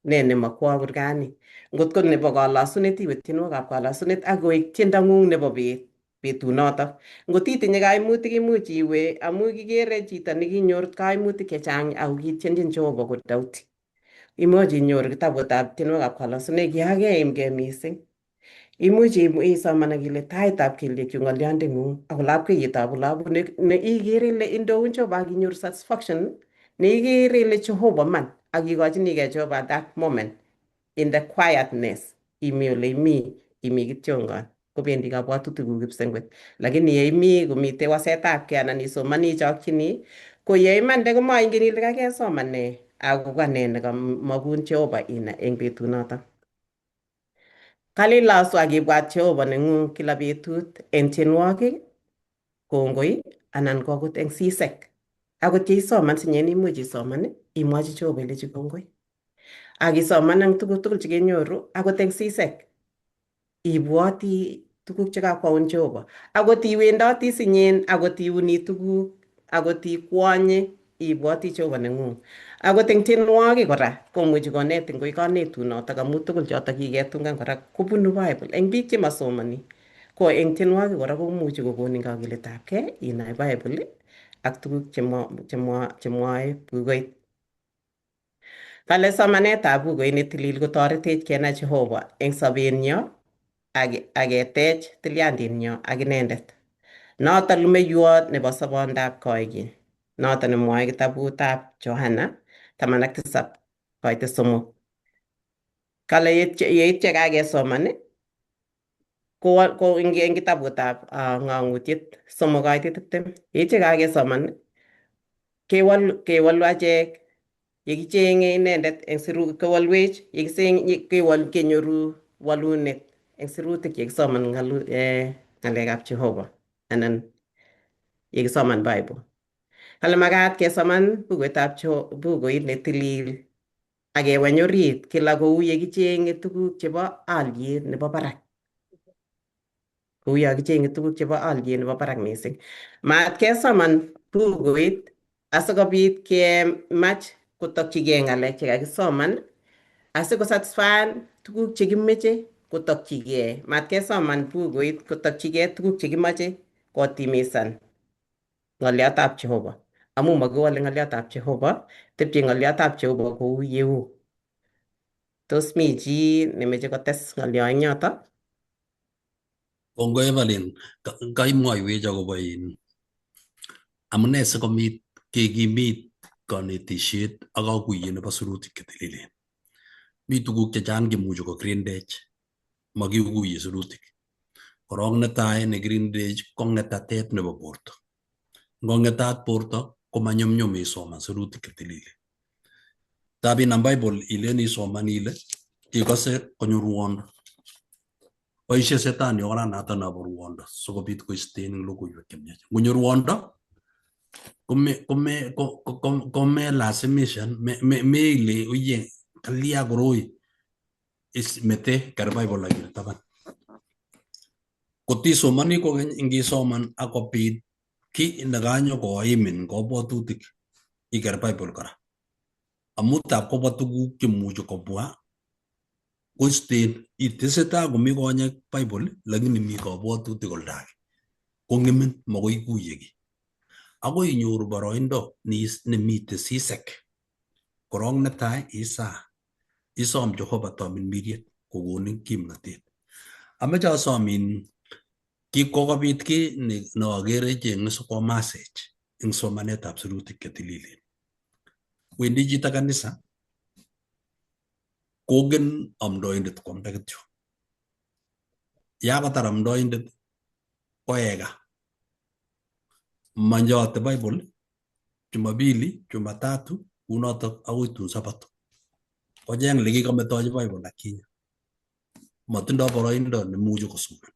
ne nemakwo kurgani. Ngot ko nebo kolosunet iwe tienwogikab kolosunet ak koek tiendong'ung nebo bet betunotok. Ngot itinye kaimutik imuch iwe amu kikere chito nekinyor kaimutik chechang ako kitienchin Jehova ko Daudi. Imuch inyoru kitabutab tienwogikab kolosunet kiakeimgei mising. Imuch isoman ak ile taitab kelyekchu ng'olyondeng'ung ak lapkeiyetab olabune ne ikere ile indoun Jehova ak inyoru satisfaction ne ikere ile Jehova man ak ikochinigei Jehova at that moment in the quietness imi ole imi imi kityongon kobendi kabwatutikuk kipsengwet. Lakini yeimi komitei wasetabkei anan isomoni ichokchini ko yeimande komaingen ile kakesoman nee ako ka nee nekamakun Jehova inai eng betunotok. Kale ilosu ak ibwat Jehova neng'ung kila betut eng tienwogik, kongoi anan ko akot eng sisek. Akot yeisoman sinyen imuch isoman imwochi Jehova ilechi kongoi. Ak isoman ang tuguk tugul chekenyoru akot eng sisek. Ibwoti tuguk chekakwaun Jehova. Akot iwendoti sinyen, akot iuni tuguk, akot ikwonye, ibwoti Jehova neng'ung. Akot eng tienwogik kora komuchi konetin koi kanetunotok amu tugul chotok kiketungan kora kobunu Bible. Eng biik chemasomoni ko eng tienwogik kora komuchi kokonin kakiletabkei inai Bible ak tuguk chemwoe bukuit. Kale somanetab bukuit netilil kotoretech kenai Jehova eng sobenyo ak ketech tilyandinyo ak inendet. Noto lumeiwot nebo sobondab koikeny. Noto nemwoe kitabutab Johana 17 koite 3. Kale yeityo kakesoman ko eng kitabutab ng'ang'utiet 3 koite 20. Yeityo kakesoman kewolu achek yekicheng'e inendet eng kewolwech kenyoru walunet eng sirutik yekisoman ng'alekab Jehova anan yekisoman Bible. Kale makat kesoman bukuitab bukuit netilil ak keweny orit kila kou yekicheng'e tuguk chebo alyet nebo barak. Kou yo kicheng'e tuguk chebo alyet nebo barak mising. Mat kesoman bukuit asikobit kemach kotokchigei ng'alek chekakisoman asikosatisfyan tuguk chekimeche kotokchigei. Mat kesoman bukuit kotokchigei tuguk chekimoche kotimisan ng'oliotab Jehova. Amu makiwole ng'oliotab Jehova, tebche ng'oliotab Jehova kou yeu. Tos mi chi nemeche kotes ng'olio eng yoto? Kongoi Evelyn, kaimwoiwech akobo in amune sikomit kekimit konetisiet ak kakuyet nebo sirutik chetililen. Mi tuguk chechang chemuchi kokirindech makikuye sirutik. Korok netai nekirindech ko ng'etatet nebo borto. Ngong'etat borto komanyumnyum isoman sirutik chetililen. Tab inam Bible ilen isoman ile ikose konyo ruondo. Boishe setani oranato nobo ruondo sikobit koisten eng logoiwek chemiach. Ngonyo ruondo kome kome lazimishan meile uye kalia koroi is mete ker Bible akire taban. Kotisomoni kokeny ngisoman akobit kiy nekanyo koimin kabwatutik iker Bible kora. Amu tab kobwa tuguk chemuchi kobwa koisten itesetai komi konyek Bible lakini mi kabwatutik olda age. Kong'emin makoi ikuye kiy. Akoi inyoru boroindo nemite sisek. Korok netai isaa isom Jehova tamirmiriet kokonin kimnatet. Ameche asom in kokobit kiy neokere cheng'e sikomasech eng somanetab sirutik chetililen. Wendi chito kanisa kongen amdoindet kwamda kityo. Yakotar amdoindet koeka. Manyote Bible Jumapili, Jumatatu, kunotok akoi tun Sabato. Kocheng lekikametochi Bible akinye. Matindoi boroindo nemuchi kosoman.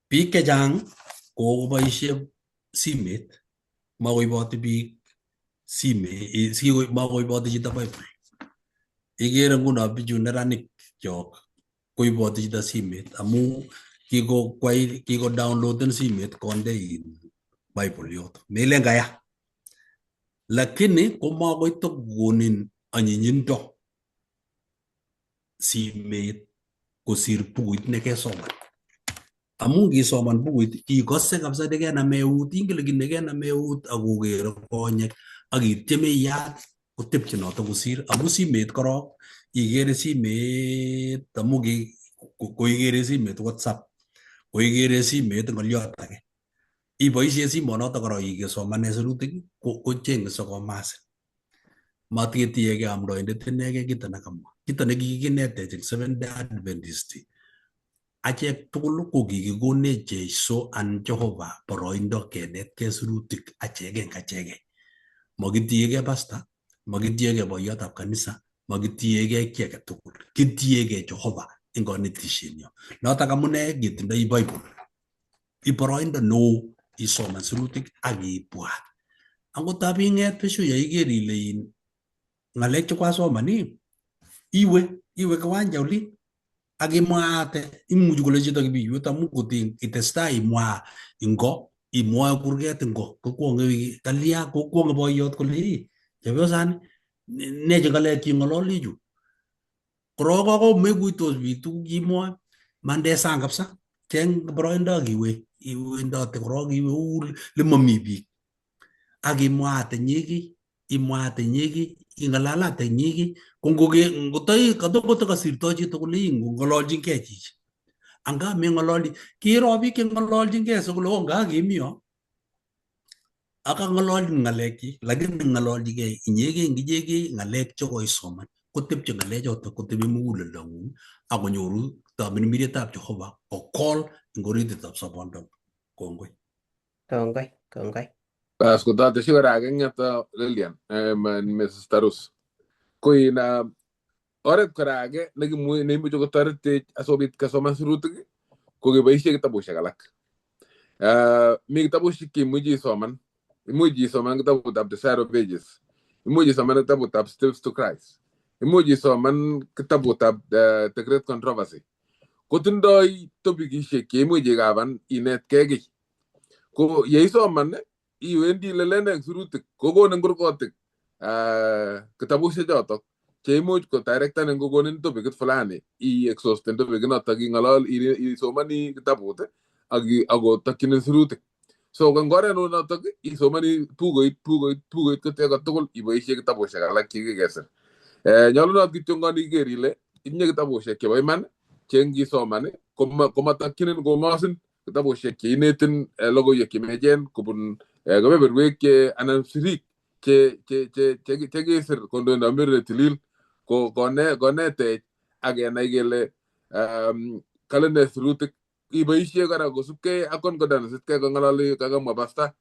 Biik chechang kokoboisie simet, makoiboti biik simet, makoiboti chito Bible. Ikere nguno bichu neranik chok koiboti chito simet amu kikokwai kiko downloaden simet konde in Bible yoto. Melen kaya. Lakini komakoi tokokonin anyinyindo simet kosir bukuit nekesoman. Amu ngisoman bukuit ikose kabisa nekenam eut, ingen ile kit nekenam eut ak kokere konyek ak itieme iyat kotepche noto kosir amu simet korok ikere simet amu koikere simet WhatsApp koikere simet ng'oliot age. Iboishe simonoto korok ikesomane sirutik kochenge sikomasin. Matketiegei amdoindet inegei kito nekamwa. Kito nekikinetech eng Seventh Day Adventist achek tugul ko kikikonech Jeiso an Jehova boroindo kenetkei sirutik achegei eng achegei. Makitiegei pastor, makitiegei boiyotab kanisa, makitiegei kiy age tugul. Kitiegei Jehova eng konetishenyo. Notok amune ketindoi Bible. Iboroindo neo isoman sirutik ak ibwat. Angot abing'et besho ya iker ile in ng'alek chekwasoman iwe kiwanja olin ak imwaate imuchi kole chito kibiywet amu kot itestai imwa ingo imwoe kurget ingo kokwong'e kalya kokwong'e boiyot kole ii chepyosani ne che ng'alek ching'ololi chu korok ako mekuitos biik tuguk chimwoe mande sang kabisa cheng boroindo ak iwe iwendote korok iwe uu lemomi biik ak imwaate nyiki imwaate nyiki ing'alalate nyiki ko ngoke ngotoi koto kasirto chito kole ii ng'ololchinkei chichi anga meng'ololi kiro biik cheng'ololchinkei sikole oh nga kimi yo akang'ololchin ng'alekchik lakini ng'ololchigei inyegei eng ichegei ng'alek chekoisoman kotepche ng'alechoto kotebi muguleldong'ung akonyoru tamirmirietab Jehova kokol eng orititab sobondong'ung. Kongoi. Kongoi, kongoi. Bas kotateshi kora age eng yoto Lilian, Mrs. Tarus. Ko in oret kora age neimuchi kotoretech asikobit kesoman sirutik ko keboishe kitabushek alak. Mi kitabushek cheimuchi isoman. Imuch isoman kitabutab Desire of Ages. Imuch isoman kitabutab Steps to Christ. Imuch isoman kitabutab The Great Controversy. Kotindoi topikishek cheimuch ikaban inetkei kiy. Ko yeisoman iwendi ilelen eng sirutik kokonin kurkotik kitabushek chotok cheimuch kodirectanin kokonin topikit fulani i-exhausten topikit notok ing'olol isomani kitabut ak akotokchinin sirutik. So eng oret neu notok isomani bukuit bukuit bukuit kote kotugul iboishe kitabushek alak chekikesir. Nyolunot kityongon iker ile itinye kitabushek chebo iman che ngisoman komatokchinin komosin kitabushek cheinetin logoiwek chemiachen kobun kebeberwek che anan sirik che kisir kondoindet tilil ko konetech ak kenai kele kale ne sirutik iboishe kora kosubkei ak concordance itkei kong'ololi kakamwa pastor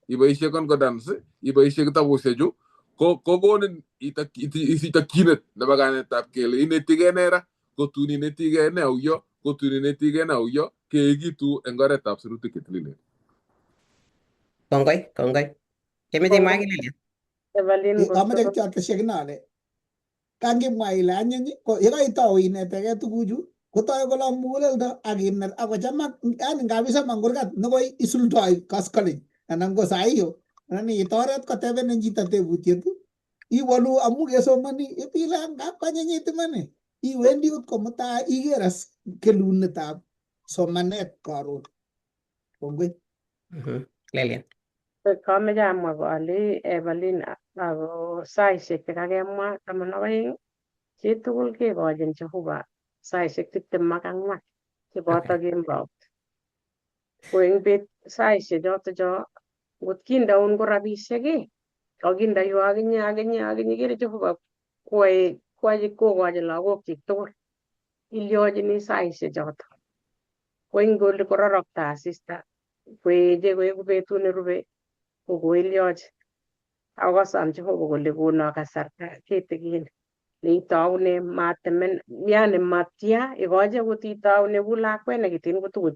iboishe concordance iboishe kitabushechu ko kokonin isich tokyinet nebo kanetab kele inetigei ne ra ko tun inetigei ne auyo. Kotun inetigei auyo keekitu eng oretab sirutik che tililen. Kongoi, kongoi. Kemeche imwa Kongoi ki Lilian? Evelyn Amoche ngotko kityo atesyi akine ale kangimwa ile anyiny ko yekaitou inetegei tuguchu kotoi kolong muguleldo ak iner akochamak, yani ngap isam eng kurgat nekoi isuldoi koskoleny anan ko saa hiyo anan iit oret kotebenin chito tebutiet iwolu amu kesomoni ibile ngap kanyinyit iman iwendi kot komutai iker as kelunetab somanet karon. Kongoi. Lilian. Kameche amwa ale Evelyn ako saishek chekakemwa 12 chitugul kekochin Jehova saishek 24 cheboto kembout. Ko eng bet saishek choto cho ngot kindeun ko rabishek ii, kakindeiwo akinye akinye akinye ikere Jehova koyae koyae kokochin lagokchik tugul ilyochini saishek choto. Ko ing oli kororokto asista koeche koeku betut nerube ko koilyochi. Ako kasom Jehova kole kono kasarta kitikin neitoune matemen yani matya ikochi akot itoune ku lakwet nekitin kotoko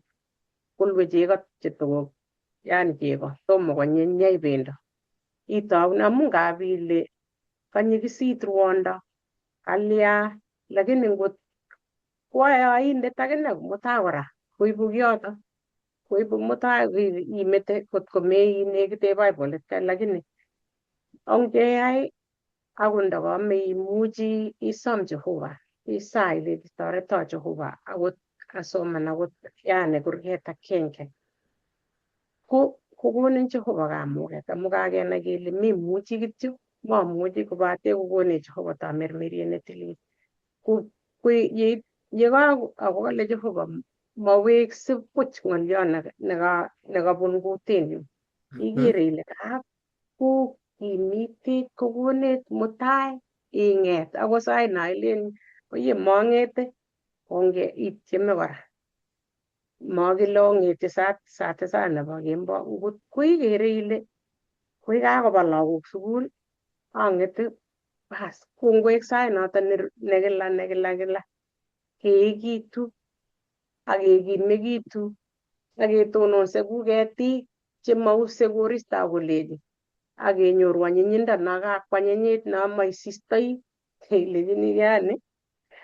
kolue chego chetoko yani chego tomo konyenyei bendo itoune amu ngap ile kanyikisit ruondo kalya lakini ngot koaindet akine mutai kora koibu kioto koibu mutai imete kot komeinekite Bible lakini ongeyai akot ndakameimuchi isom Jehova isaa ile toreto Jehova akot asoman akot yani kurget akenge ko kokonin Jehova kamuket amu kakenai kele memuchi kityo mamuchi kobate kokonech Jehova tamirmiriet netilil ko ye ako kale Jehova mawekse buch ng'olyo nekabun kutinyu ikere ile kakokimitech kokonech mutai ing'et ako sait no ilen oye mang'ete onge ityeme kora makile ong'ete saa tisa nebo kemboi ngot koikere ile koi kakoba lagok sukul ang'ete bas kongoek sait noto nekila nekila kila keekitu ak kekimekitu ak ketononse ku ketik chemause koristo akolechi ak kenyoru anyinyindo nakakwanyinyiit namaisistoi ilechini yani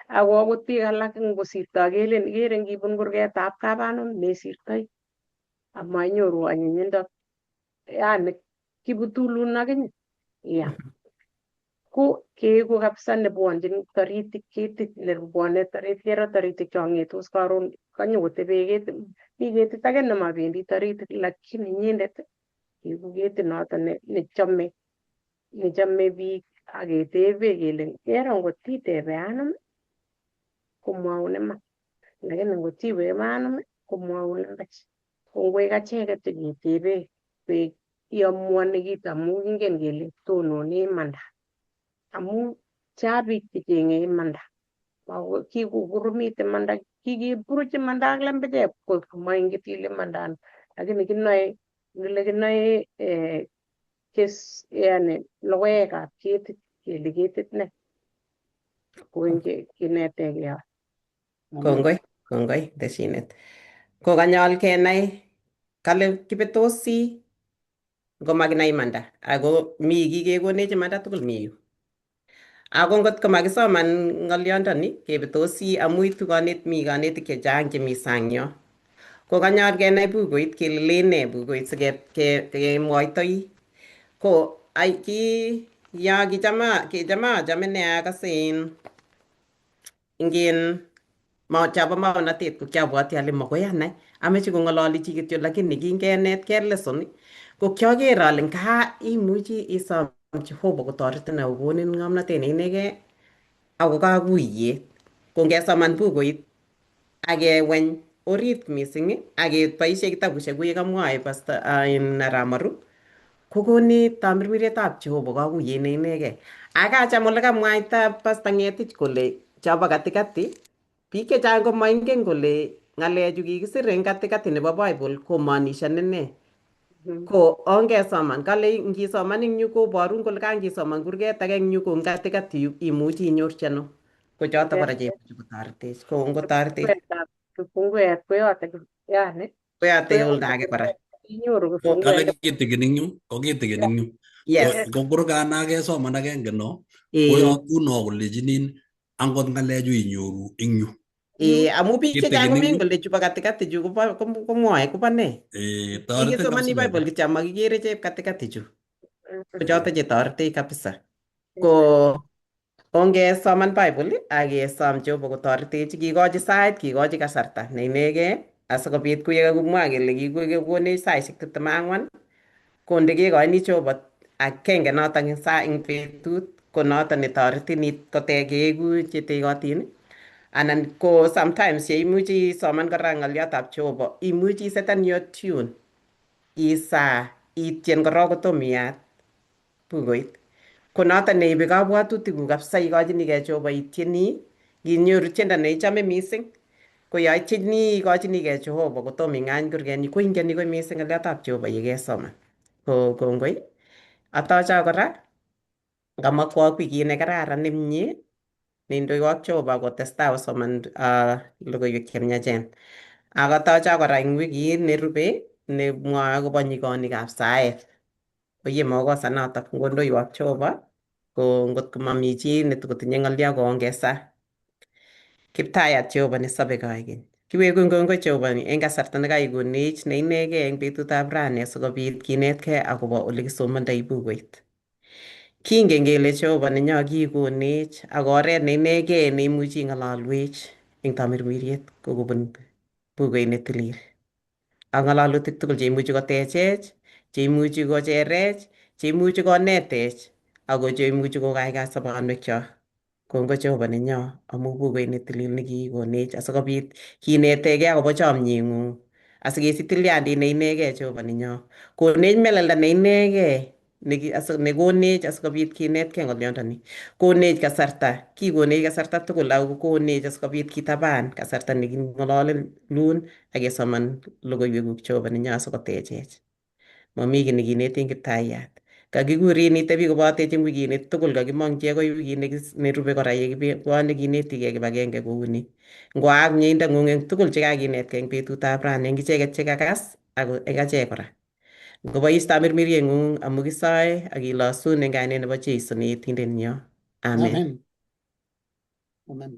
ako akot biik alak ngosirto kelen ikere ngibun kurgetab kabanon mesirtoi amainyoru anyinyindo yani kiputulun akinye iya ko keeku kabisa nebwonjin toritik ketit nebwone toritik kero toritik chong'etos karon kanyokotebe ketit mi ketit ake nemabendi toritik lakini inyendet keeku ketit noto nechome nechome biik aketebe kele kero ngot itebe anum komwaun iman lakini ngot iwe anum komwaun lembech ko ngwek acheket cheketebe koek iamuoni kit amu kingen kele tonone imanda amu cha biik checheng'e imanda kikokoromit imanda kikeburuch imanda ak lembechek ko maingen ile imanda ano lakini kinoe kile kinoe kes yani logoekab ketit kele ketit ne ko kinetegei. Kongoi, kongoi teshinet. Kokanyol kenai kale kibetosi ngomakinai imanda ako mi kikekonech imanda tugul mi yu. Ako ngot komakisoman ng'olyondoni kebetosi amu itu kanet mi kanetik chechang chemi sang yo. Kokanyol kenai bukuit kele len nee bukuit sikemwoitoi. Ko ai ki ya kichama achame nea akase in ingen ma chabo maonatet ko kiabwati ale makoi anai ameche kong'ololi chi kityo lakini kingenetkei lesson ko kioker ale nga imuchi isom Jehova kotoretin ak kokonin ng'omnotet ne inegei ako kakuyet ko ngesoman bukuit akeweny orit mising ak keboishe kitabushek kou yekamwoe Pastor in Aramaru kokonech tamirmirietab Jehova kakuyet ne inegei. Akacham ole kamwaita Pastor Ng'etich kole chobo katikati biik chechang komoingen kole ng'alechu kikisir eng katikati nebo Bible komonishoni ne. Ko ongesoman kale ngisoman eng yu koborun kole kangisoman kurget age eng yu ko eng katikati yu imuchi inyorchi ano. Ko choto kora chemuchi kotoretech ko ngotoretech. Kifunguet koyote yani Koyote koyote oldo age kora. Inyoru Ko kifunguet. Kale kitikin eng yu, ko kitikin eng yu. Yes. Ko kurgana kesoman agenge no, Eh, koyotuno kolechinin angot ng'alechu inyoru eng yu. eh, amu biik chechang Kitikin eng komen yu. kole chubo katikati chu kobo komwoe kobo nee. Eh, toretin Kikesomani kabisa Bible noto. kityo amakikere chep katikati chu. Ko choto chetoretech kabisa. Amen. Ko ongesoman Bible ak kesom Jehova kotoretech, kikochi sait, kikochi kasarta ne inegei asikobit kuye kakimwa kele kikokonech saishek 24 ko ndikekoini Jehova akenge notok eng sa eng betut ko noton netoretin kotekeeku chetekotin anan ko sometimes yeimuchi isoman kora ng'oliotab Jehova imuchi isetan your tune isaa ityen korok kotom iyat bukuit ko noton neibe kabwatutikuk kabisa ikochinigei Jehova ityeni nginyoru tiendo neichome mising ko yo ityeni ikochinigei Jehova kotom ing'any kurgenyi ko ingeni ko mising ng'oliotab Jehova yekesoman ko kongoi atocho kora ngamakwok wikit nekararan nemie neindoiwok Jehova kotestai kosoman logoiwek chemiachen ak atocho kora eng wikit nerube nemwoe akobo nyikonikab saet oye mokosa notok ngondoiwok Jehova ko ngot komami chi netokotinye ng'olyo koongesa Kiptayat Jehova nesobe koikeny. Kiwekun kongoi Jehova eng kasarta nekaikonech ne inegei eng betutab rani asikobit kinetkei akobo ole kisomondoi bukuit. Kingen kele Jehova nenyo kikonech ak oret ne inegei neimuchi ing'ololwech eng tamirmiriet ko kobun bukuit netilil. Ak ng'ololutik tugul cheimuchi kotechech, cheimuchi kocherech, cheimuchi konetech, ako cheimuchi kokaikai sobonwekchok. Kongoi Jehova nenyo amu bukuit netilil nekikonech asikobit kinetegei akobo chomyeng'ung asikesich tilyandit ne inegei Jehova nenyo. Konech melelda ne inegei nekonech asikobit kinetkei ng'olyondoni. Konech kasarta, kikonech kasarta tugul ako konech asikobit kitaban kasarta neking'ololun ak kesoman logoiwekuk Jehova nenyo asikotechech. Mami kiy nekineten Kiptayat. Kakikurin itebi kobatech eng wikini tugul kakimongchi akoi wikit nerube kora yekibwone kinetigei kibagenge kouni. Ngoaak mieindang'ung eng tugul chekakinetkei eng betutab rani eng icheket chekakas ako eng achek kora. Ngobois tamirmirieng'ung amu kisoe ak kilosun eng kainet nebo Jesu neetindenyo. Amen. Amen. Amen.